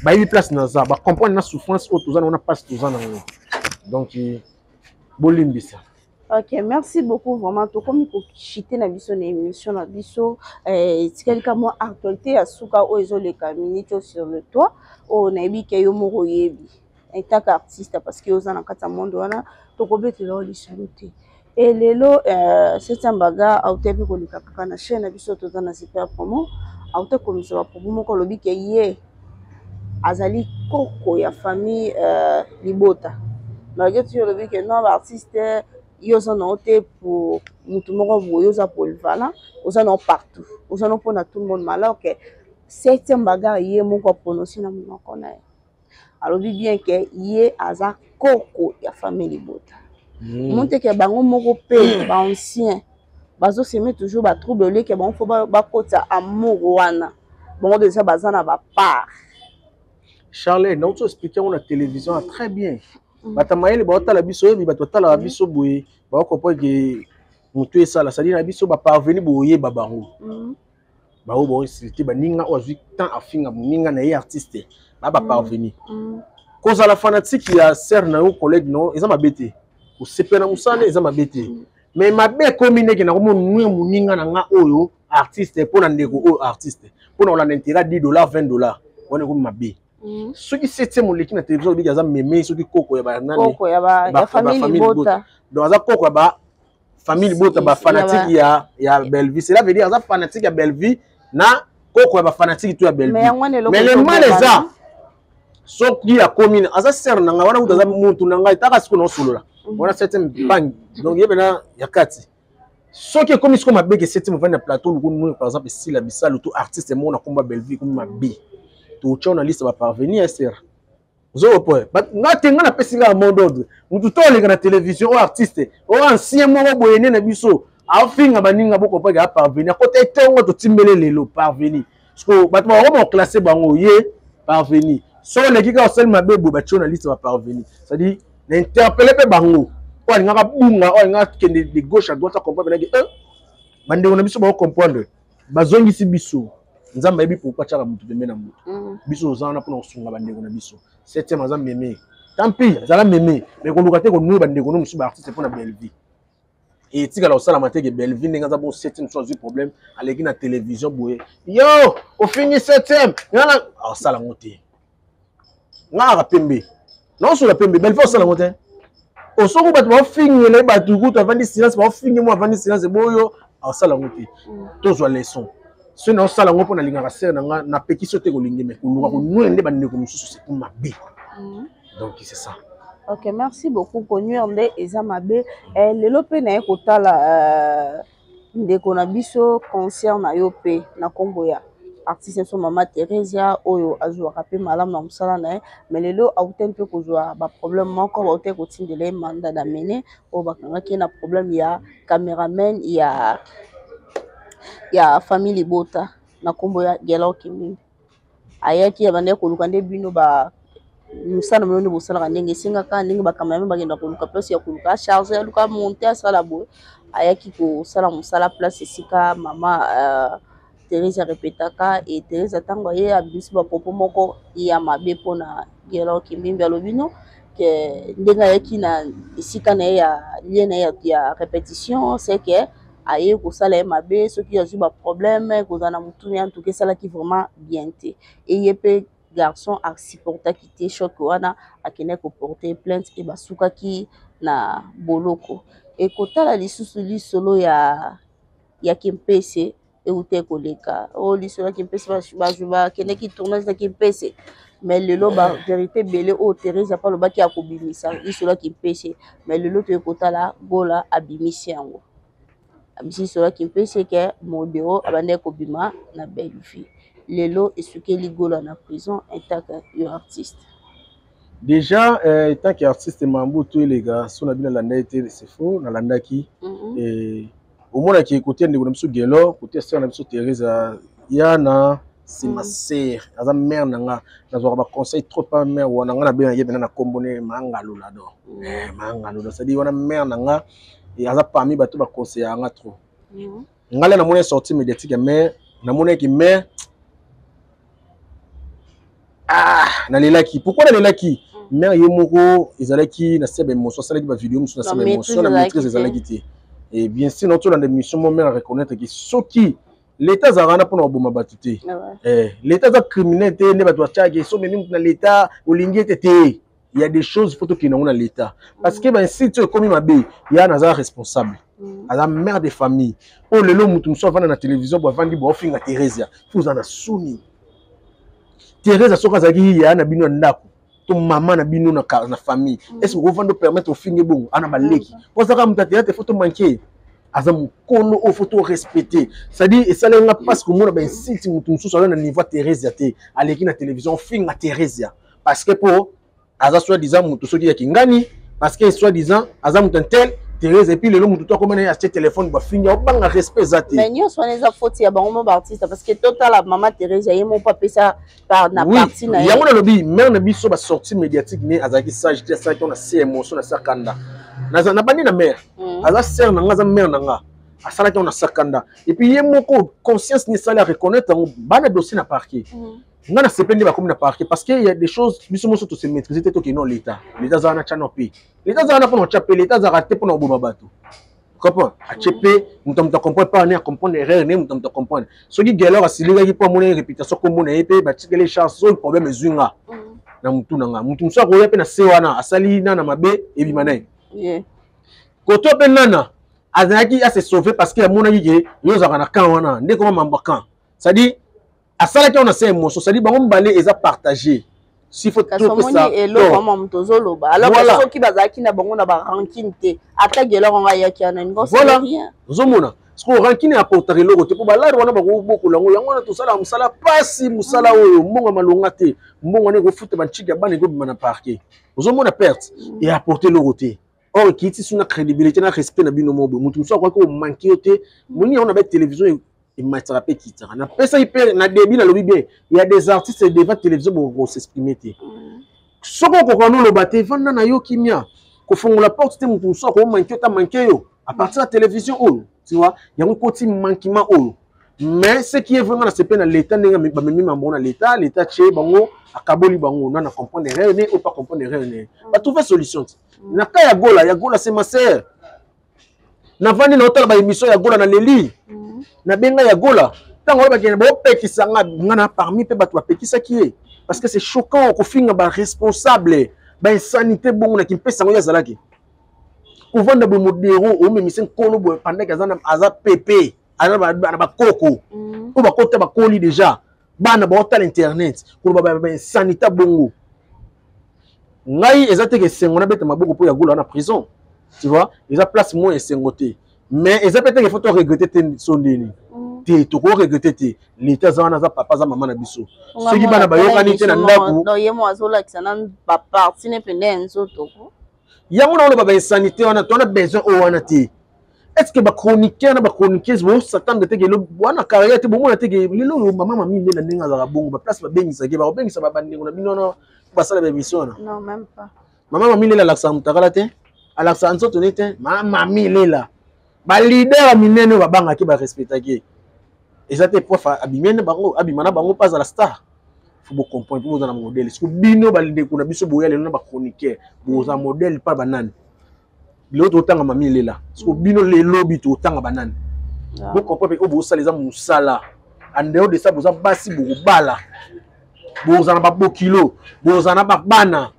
bayebi place naza, bacomprendre na souffrance oyo toza nango, na mpasi toza nango. Donc bolimbisa. Ok, merci beaucoup vraiment. Tokomi koshite na biso na émission na biso. Etikali ka mwa actualité ya suka oyo ezoleka minute oyo sur le toit, oyo nayebi ke yo moko oyebi etaka artiste, parce que oza na kati ya monde wana, tokobetela yo lisolo te. E lelo septième bagarre aute mpe koleka kaka na chaîne na biso, toza na Super Promo. Aute komisa bapropos moko, alobi ke ye azali koko ya famille libota, malgré tout olobi ke non, baartiste, yo oza nango te pour mutu moko boye, oza polyvalent, oza nango partout, oza nango mpona tout le monde. Mais alors que septième bagarre ye moko aprononce na monoko na ye, alobi bien ke ye aza koko ya famille libota. Moni te ke bango moko mpe baancien bazosemer toujours batrouble, oleke bango fo bakota amour wana, bango déjà baza na bapart. Charles, nauti expliquer yango na télévision très bien. Bato mayele baotala biso, oyebi bato batalaka biso boye, baocomprendre ke motu esala, c'est-à-dire na biso baparvenu boyeba bango, bao baoinsulte baninga oyo azwi temps afinga moninga na ye artiste, baa baparvenu. Kozala fanatique ya sœur na yo, collègue na yo, eza mabe te. Kosepela na mosala eza mabe te, mais mabe ekomi ndenge nakomonuire moninga na nga oyo artiste mpo na ndeko oyo artiste, mpo na kolanda intérêt 10 $, 20 $, wana ekomi mabe. Soki septième oleki na télévision, olobiki aza meme, soki koko ya banani. Koko ya famille libota. Donc aza koko ya ba famille libota, bafanatique ya Bellevue. Cela veut dire aza fanatique ya Bellevue na koko ya bafanatique to ya Bellevue. Mais le mal eza soki akomi, aza sœur na ngai wana, kuta aza mutu na ngai, taka sikoyo naosolola wana septième pangi, donc ye pena ya kati. Soki ekomi sikoyo mabe ke septième ovandi na plateau, luku par exemple esila bisalo to artiste moko na komba Bellevue, ekomi mabe, totya na liste baparvenu ya sœur. Ozokopoe nga te, nga napesi kaka mot d'ordre: mutu to oleka na télévision oyo artiste oyo ancien moko boye nde na biso afinga baninga, bokopaki aparvenu, akota etongo totimbele lelo parvenu. Parce bato bakoma koclasser bango, ye parvenu, soki oleki kaka osali mabe boye, batie na liste baparvenu. C'est-à-dire na interpeller mpe bango oyo alingaka bunga, oyo alingaka kende de gauche à droite, acomprendre penaki bandeko na biso bakocomprendre, bazongisi biso. Nzambe ayebi pourquoi atiaka motu pembe na motu. Biso toza wana mpona kosunga bandeko na biso. Septième aza meme, tant pis, azala meme, mais koluka te konuye bandeko no mosusu baartiste mpona Bellevue. Etikala kosalama te ke Bellevue ndenge aza bon, septième so azwi problème, aleki na télévision boye, yo ofingi septième, ngana asala yango te. Nga kaka pembe naosola pembe, Bellevue osala yango te. Osoki bato baofingela ye, bato kutu avandi silence, baofingi mo avandi silence boyo, asala yango te. Tozwa leçon. Soki naosala yango mpo nalingaka sœur na nga, napekisi yo te kolingi, me koluka konuya nde bandeko mosusu, c'est mabe. Donc c'est ça. Ok, merci beaucoup. Konuire nde eza mabe. Lelo mpe naye kotala ndeko na biso, concert na yo mpe na nkombo ya artiste biso mama Theresia, oyo azwaka mpe malamu na mosala na ye, mais lelo autaki mpe kozwa baproblème moko, bautaki kotindela ye mandat d'amener oyo bakangaki ye na problème ya cameraman ya famille libota na nkombo ya Gelor Kimimbi. Ayaki, abandaki koluka nde bino ba mosala bino nde bosalaka, ndenge esengaka, ndenge bacameraman bakenda koluka place ya koluka acharge, aluka monte, asala boye. Ayaki kosala mosala place esika mama Therese arepetaka. E Therese, ntango aye, abimisi bapropos moko ya mabe mpona Gelor Kimbimbi. Alobi no ke ndenge ayaki na esika na ye ya lieu na ye ya répétition, c'est que aye kosala ye mabe, soki azwi baproblème kozala na motuni. En tout cas esalaki vraiment bien te. Eye mpe garçon asupportaki te choc wana, akendaki koporter plainte e basukaki na boloko. Ekotala lisusu lisolo ya Kimpese euti koleka oyo, lisolo ya Kimpese, bakendaki tournage na Kimpese, mais lelo bavérité ebele oyo Therese apa alobaki ya kobimisa lisolo ya Kimpese, mais lelo toye kotala Gola abimisi yango, abimisi lisolo ya Kimpese ke Modero abandaki kobima na Bellevue. Lelo esukeli Gola na prison intaka yo artiste. Déjà tant qu'artiste, mambo to eleka so na bino, nalanda ye te, c'est faux, nalandaki. Omonaki kote ndeko na biso Gelor, kote sœur na biso Therese ya na c'est ma sœur, aza mère na nga, nazwaka baconseil trop pa mère wana. Nga nabengaki ye mpena na nkombo ne Mangalola. Donc Mangalola, c'est-à-dire wana mère na nga, aza parmi bato baconseillaka nga trop. Nga le namoni sortie médiatique ya mère, namonaki mère, ah, nalelaki. Pourquoi nalelaki? Mère ye moko ezalaki na se ya baémotion, asalaki bavideo mosusu na se ya baémotion, na maîtrise ezalaki te. Et bien sûr naotolanda émission mo, mère reconnaître ke soki l'État azalaka wana mpona koboma bato te, l'État aza criminel te nde bato batiaki so memi motu na l'État olingi ete te. Il y a des choses, faut tokende yango na l'État, parce que bainsulte oyo ekomi mabe. Ya naza responsable, aza mère de famille oyo lelo motu mosusu avanda na télévision bo avandi bo aofinga Theresia, fo oza na soni. Therese soki azalaki yaya na bino ya ndako to mama na bino na famille, est ce que okovanda opermettre ofinge bongo? Ana baleki po azaka moto ya théâtre, faut tomanke, aza mokolo oyo faut torespecter. C'est-à-dire esalaki nga mpasi komona bainsulte, motu mosusu aza na niveau ya Theresia te, aleki na télévision ofinga Theresia parce que mpo aza soi disant motu soki ya kingani. Parce que soit disant aza moto tel Thérèse, et puis lelo moto to akoma na ye atie téléphone, bafingi, obanga respect eza te. Mais nyonso wana eza faute ya bango mo baartiste, parce que totala mama Thérèse, ye moko apesa par na parti na ye. Yango nalobi, mare na biso basortie médiatique ne azalaki sage te, asalaki na se émotion na sakanda. Nabandi na mare, aza sere na nga, aza mare na nga, asalaki yango na sakanda, et puis ye moko conscience ne esali areconnaître yango. Bana dossier na parquet, nga na sepeli nde bakomi na parquet, parce que y a des choses biso moso tose maîtriser te. Tokende no l'état, l'état aza wana, tya no mpe l'état aza wana mpona kotya mpe l'état azalaka te mpona koboma bato, comprendre? Atie mpe moto, moto acomprendre pas ne acomprendre erreur ne moto, moto acomprendre. Soki Gelor asilikaki mpo amona ye réputation, komona ye mpe batikeli chance. Soki problème ezwi nga na motu na nga, motu mosusu akoya mpe na se wana asali nana mabe, ebima na ye koto mpe nana azalaki ase sauver, parce que amonaki ke yo ozalaka na camp wana nde koma mambo ya camp, c'est-à-dire asalaki yango na se émotion, c'est-à-dire bango mibale eza partagé. S'il faut kasi omoni eloko ama moto ozoloba alors que soki bazalaki na bango na barancune te, ata Gelor ngo ayaki wana. Voilà, ozomona sikoyo rancune apportaka eloko te, mpo balari wana bakobokola yango. Yango wana tosalaka mosala pasi, mosala oyo mbongo ya malonga te, mbongo wana ekofuta bantiki ya bana, ekobima na parquet, ozomona perte e apporte eloko te. Or ekiti su na crédibilité na respect na bino mo boye, moto mosusu akoki komanke yo te. Moni yango na ba télévision ematisaka mpe ekitaka. Napesaki mpe na début, nalobi bien, il y a des artistes devant télévision bokosexprime te. Soki okoka noloba te, vanda na yo kimia, kofongola porte te. Moto mosusu akomanke yo ta manke yo à partir ya télévision oyo, tu vois, yango ekoti manquement oyo. Mais ce qui est vraiment na sepe na l'état, ndenge bamemi mambo na l'état, l'état tie bango, akaboli bango na comprendre erreur ne ou pas comprendre erreur ne, batrouve solution te. Na cas ya Gola, ya Gola c'est ma sœur, navandi na otala baémission ya Gola, na leli, nabenga ya Gola ntango oyo bakende bopekisa nga, nga na parmi mpe bato bapekisaki ye, parce que c'est choquant kofinga baresponsable, bainsanité bongo na kimpesa yango. Ye azalaki kovanda boye modero, omemise nkolo boye pendant aza, aza pepe, aza na bakoko oyo bakota bakoli déjà, bana baotala internet, koloba bainsanité bongo. Ngai eza te ke esengo nabeta maboko mpo ya Gola na prison, tu vois, eza place moko esengo te, mais eza mpe teke faut to regretter te. So ndeni te tokoregrete te, leta aza wana, aza papa, aza mama na biso. Soki bana bayokani te na ndako, ye mo azolakisa na baparti ne pende ya nzoto. Yango na oloba bainsanité wana, towana besoin oyo wana te. Est ce que bachroniqueur na bachroniqueuse bosatendre te ke wana carrière te? Bomona te ke lelo oyo mama mami nde na ndenge azalaka bongo, baplace babengisaki, bakobengisa bandeko na bino wana basala baémission wana? Non, même pas. Mama mami lela alakisaka motakala te, alakisaka nzoto ne te. Mama mami lela, balider ya minene oyo babangaki, barespectaki, eza te prof abimi na bango, abima na bango mpo azala star. Faut bocomprendre mpo boza na modèle. Soki bino bandeko na biso boya lelo na bachroniqueur, boza modèle mpa banani? Lelo totanga mami lela, soki bino lelo bi totanga banani? Bocomprendre mpe oyo bosala eza mosala. En dehors de ça, boza basi, bokobala, bozala na babokilo, bozala na babana.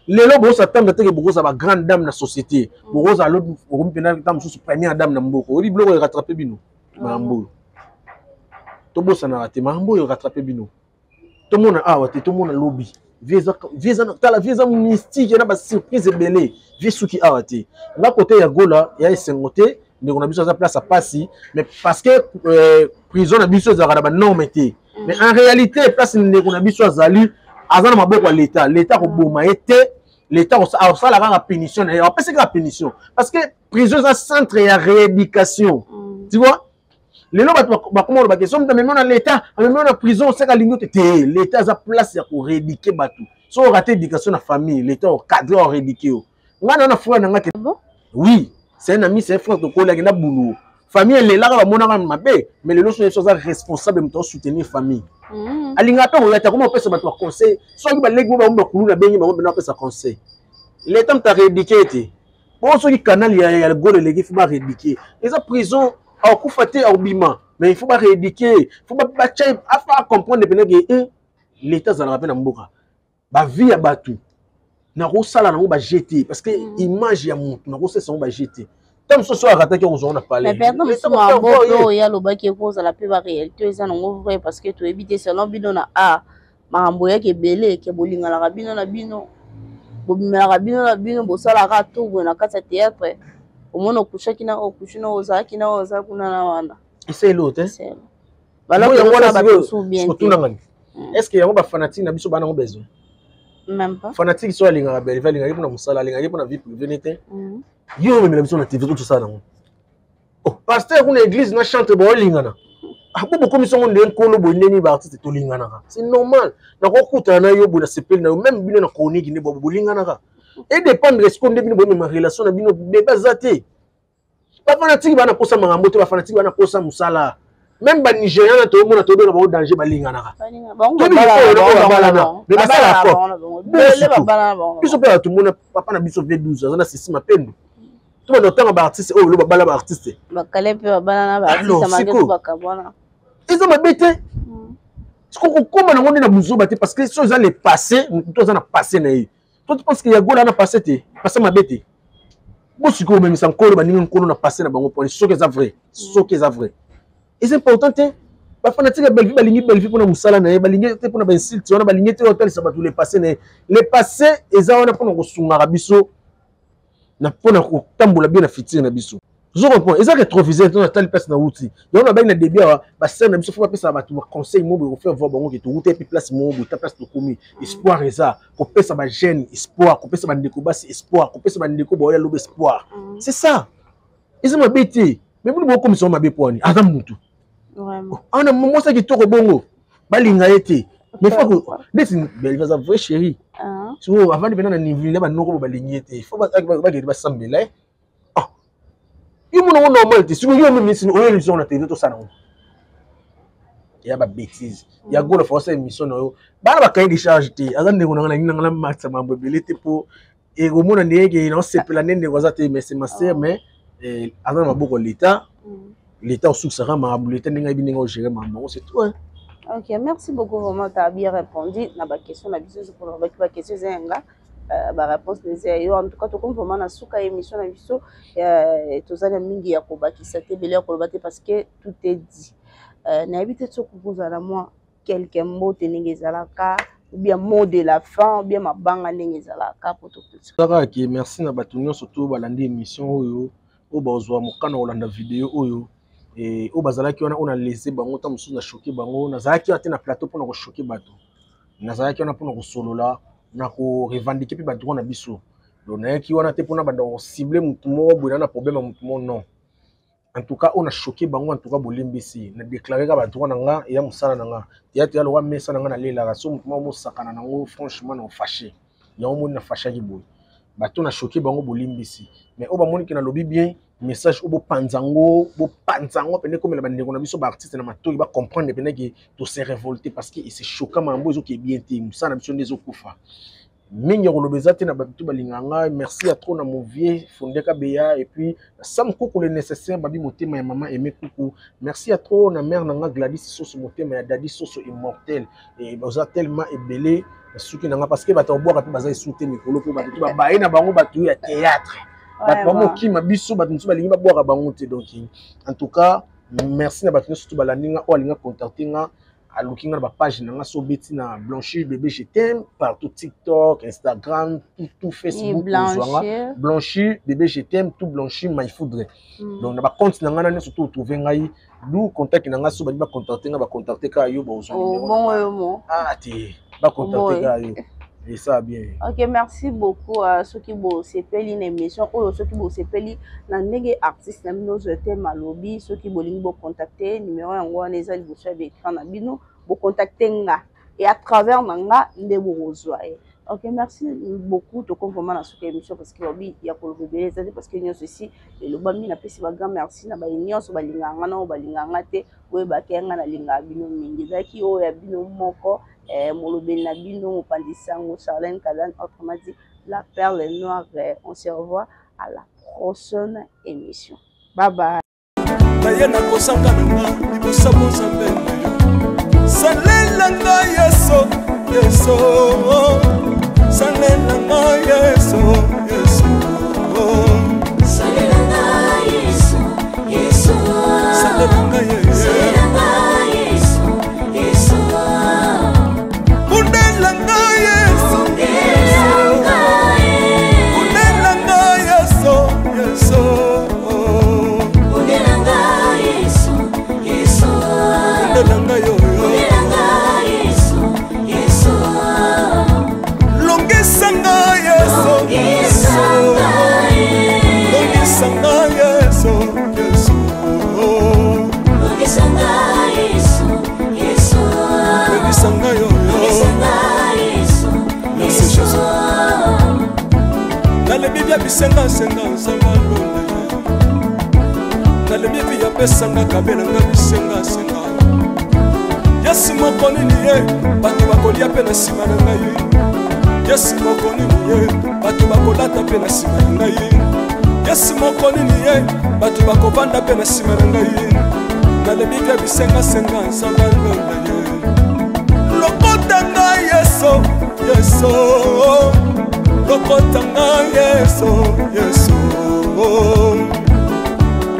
Lelo bosatanga teke bokozala bagrande dame na société, bokozala lobi okomi mpena ta mosusu première dame na mboka. Oyebi biloko erattrape bino, makambo oyo tobosanaka te, makambo oyo erattrape bino, tomona awa te, tomona lobi. Tala, vie eza mystique na basurprise ebele. Vie suki awa te. Nga kote ya Gola ya esengo te, ndeko na biso aza place ya pasi, mais parce que prison na biso ezalaka na banorme te. Mais en réalité, place ndeko na biso azali, aza na maboko ya l'état. L'état koboma ye te, l'état akosala kaka punition na ye, apesi kaka punition, parce que prison eza centre ya rééducation, tu vois. Lelo bato bakoma oloba ke so moto amemi na l'état, amemi na prison, oseka alingi te te. L'état aza place ya korééduquer bato. So orate éducation na famille, l'état ocadre, orééduquer yo. Ngai na frère na nga ke, oui, c'est un ami, c'est un frère, tokoliaki na buluwo, famille elelaka, bamonaka mabe, mais lelo so yeso aza responsable, moto asoutenir famille, alingaka mpe koya te, akoma kopesa bato baconseil. Soki baleki mo bango bakulu, nabengi bango mpena bapesa conseil. L'état moto arééduquer te bongo. Soki canal ya Gola eleki, faut barééduquer. Eza prison, akokufa te, akobima, mais il faut barééduquer, faut batya afa comprendre mpena ke l'état azalaka mpe na mboka. Bavie ya bato nakosala nango bajet, parce que image ya motu nakosalisa yango bajet. Ntango mosusu oyo akataki akozwa na palais. Oyo alobaki ekozala mpe baréalité eza nango vrai, parce que toyebi te selon bino na art, makambo eyaki ebele ke bolinganaka bino na bino, bobimelaka bino na bino, bosalaka tour boye na kati ya théâtre, omona okushaki na okushi na ozalaki na oyo oza kuna na wana. Eselo te otuna ngani, est ce que yango bafanatike na biso bana yango besoin? Fanatique so alingaka Bellevue, alingaki mpona mosala, alingaki mpona vie privée ne te. Yo omemela biso na TV to tosala nango. Oh, pasteur kuna église na chantre baolingana. Abo bokomisi yango nde nkolo boye ndeni baartiste tolinganaka. C'est normal. Nakokutana na yo boye nasepeli na yo, même bino na chronique nde boye bolinganaka. Et dépendre sikoyo nde bino bomema relation na bino bebe aza te. Bafanatiki bana kosa makambo te, bafanatiki bana kosa mosala. Même banigérien na toyomona toyobela bango danger, balinganaka. Toyebi babalana mais basala fort. Biso mpe bato mona papa na biso V12 aza na Sisi Mapendo. To banda otanga baartiste oyo lo babala baartiste. Bakale mpe babala na baartiste malgré bakabwana. Eza mabe te. Siko kokóma nango nde na buzoba te, parce que so eza le passé, moto aza na passé na ye. Toi, tu penses que ya Gola na passé te, passé mabe te? Bo sikoyo omemisa nkolo baningi nkolo na passé na bango poni soki eza vrai, soki eza vrai, eza important te. Bafanatike ya Bellevue balingi Bellevue mpona mosala na ye, balingi te mpona bainsulte wana, balingi te otalisa bato le passé na ye. Le passé eza wana mpona kosungaka biso na mpona kotambola bien na futur na biso. Ozo comprendre? Eza rétroviseur to natali place na wuti. Yango na bangi na début awa, basere na biso fo bapesaka bato baconseil mo boye, kofaire voir bango ke towuta epi place moko boye, ta place tokomi. Espoir eza kopesa bajeune espoir, kopesa bandeko basi espoir, kopesa bandeko baoya loba espoir. C'est ça, eza mabe te. Mais bino bokomisa ngo mabe po wani aza mutu ana mwasi ya kitoko bongo, balinga ye te. Mais faut ndeti Bellevue aza vrai chéri, so avandi mpena na niveau ya banoko bo balingi ye te, faut bakende basambela ye. Yo mona ngo normal te. Sikoyo yo mimi oyo émission na tv tosala yango ya babêtise ya Gola, faut osala émission na yo. Bana bacahier de charge te. Aza ndeko nanga, nangi nanga na matisa mambo ebele te mpo ekomona ndenge naosepela nde ndeko aza te. Mais c'est ma sœur, mais aza na maboko l'état. L'état osukisaka makambo, l'état ndenge ayebi ndenge ogérer makambo yango, c'est tout, hein. Ok, merci beaucoup vraiment, tu as bien répondu na baquestion na biso. Baki baquestion eza yanga, baréponse eza ya yo. En tout cas, tokomi vraiment na suka ya émission na biso. Toza na mingi ya kobakisa te, ebele ya koloba te, parce que tout est dit. Nayebi te soki kozala mwa quelque mbote ndenge ezalaka, ou bien mot de la fin, ou bien mabanga ndenge ezalaka po topesa. Kaka ke merci na bato nyonso to balandi émission oyo, oyo bazwa mokano kolanda video oyo, oyo bazalaki wana, oyo nalese bango ta mosusu na choquer bango. Nazalaki wana te na plateau mpona kochoquer bato, nazalaki wana mpona kosolola na korevendiquer mpe badroit na biso. Donc nayaki wana te mpona banda kocibler motu moko boye na problème ya motu moko, non. En tout cas, oyo na choquer bango, en tout cas bolimbisi. Na déclare kaka badroit na nga, eya mosala na nga. Théâtre ya lokwa mesa na nga, nalelaka so motu moko mosakana nango, franchement na ofâcher yango. Moni na fâchaki boye, bato na choquer bango, bolimbisi. Mais oyo bamoniki nalobi bien message oyo, bopanza yango, bopanza yango pene, ekomela bandeko na biso baartiste na matoi, bacomprendre pene ke tose révolter, parce que ese choquer makambo ezoke bien te. Mosala na biso nde ezokufa mingi ya koloba eza te. Na bato balingaka ngai, merci ya trop na mon vieux Fondeka Beya et puis Sam Kuku le nécessaire, babi motema ya mama Aimé Kuku. Merci ya trop na mère na nga Gladys Soso, motema ya Dadi Soso immortel. Et baza tellement ebele na suki na nga, parce que bato babwaka mpe baza esu te mikolo, mpo bato to babaye na bango, bato ya théâtre, bato bamokima biso, bato mosusu balingi babwaka bango te. Donc en tout cas, merci na bato nyonso to balandi nga. Oyo alinga contacte nga, aluki nga na bapage na nga. So obeti na Blanchir Bébé je t'aime partout, TikTok, Instagram, tout, tout, Facebook, ozwanga Blanchir Bébé je t'aime, tout, Blanchir My Foudre. Donc na bacompte na nga na nyonso to otrouve ngai du contact na nga. So balingi bacontacte nga, bacontacte kaka yo, bazwa. Bon. Ah te, bacontacte kaka yo, et ça bien. Ok, merci beaucoup. Soki bosepeli na émission oyo, soki bosepeli na ndenge artiste na bino ozwa te malobi, soki bolingi bocontacte, numéro yango wana eza liboso ya baécran na bino. Bocontacte nga et à travers na nga nde bokozwa ye. Ok, merci beaucoup. Tokomi vraiment na suka émission, parce que babi ya koloba ebele eza te, parce que nyonso esi elobami. Napesi bagrand merci na baye nyonso balingaka nga na oyo balingaka nga te. Boyebaki nga nalingaka bino mingi. Ezalaki oyo ya bino moko, molobeli na bino, mopanzi sango, Charlène Kazan, autrement dit la perle noire. On se revoit à la prochaine émission. Bye bye. Naye nakosanga nanga liboso bozambe na yo. Salela ngai Yesu, Yesu, salela ngai Yesu, Yesu. Salela ngai Yesu, Yesu. Salela ngai Yesu. Salela ngai Yesu, Yesu. Bundela ngai Yesu. Bundela ngai. Bundela ngai Yesu, Yesu. Bundela ngai Yesu, Yesu. Bundela ngai oyo. Bundela ngai Yesu, Yesu. bisengasenga nzambe alola ye. Nalembi vi apesanga kabelanga bisengasenga. Yesu moko nini ye bato bakolia mpe na nsima na ngai. Yesu moko nini ye bato bakolata mpe na nsima na ngai. Yesu moko nini ye bato bakovanda mpe na nsima na ngai. Nalembi mpe bisengasenga nzambe alola ye. Lokota ngai Yesu, Yesu, lokota ngai Yesu, Yesu,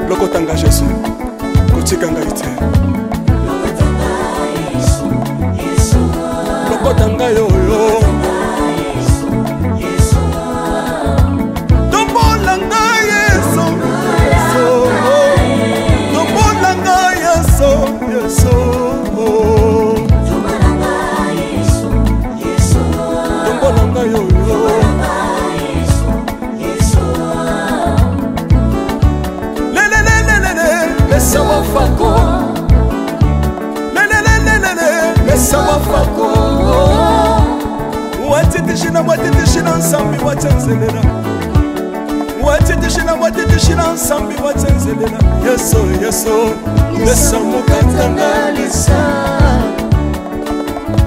lokota ngai Yesu, kotika ngai te. Lokota ngai oyo, tombola ngai Yesu, Yesu, tombola ngai Yesu, Yesu, tombola ngai oyo. Lelelelelele, lesa wafako. Lelelelelele, lesa wafako. Watitishina, watitishina nsambi watenzelela. Watitishina, watitishina nsambi watenzelela. Yesu, Yesu, lesa mukatanga lesa.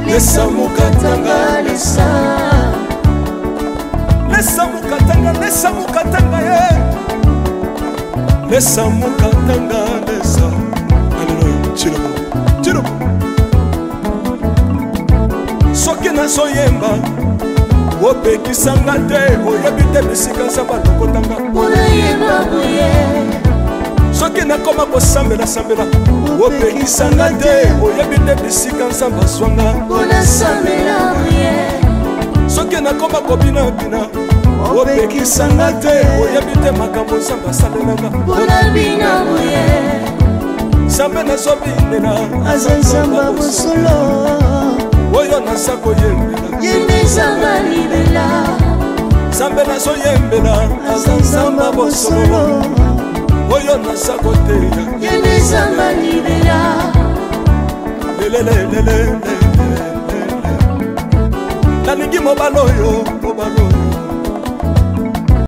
Lesa mukatanga lesa. Lesa mukatanga, lesa mukatanga ye. Lesa mukatanga lesa. Alléluia. Tshilombo, Tshilombo. Soki nazoyemba opekisanga te, oyebi te bisika nzambe alokotanga. Soki nakoma kosambela-sambela opekisanga te, oyebi te bisika nzambe azwanga. Soki nakoma kobinabina opekisanga te, oyebi te makambo nzambe asalelanga. Nzambe nazobinela aza nzambe bosolo, oyo naza koyembela ye nde nzambe libela. Nzambe nazoyembela aza nzambe bosolo, oyo naza koteya ye nde nzambe libela. Lelelelelele, nalingi mobali oyo, mobali oyo.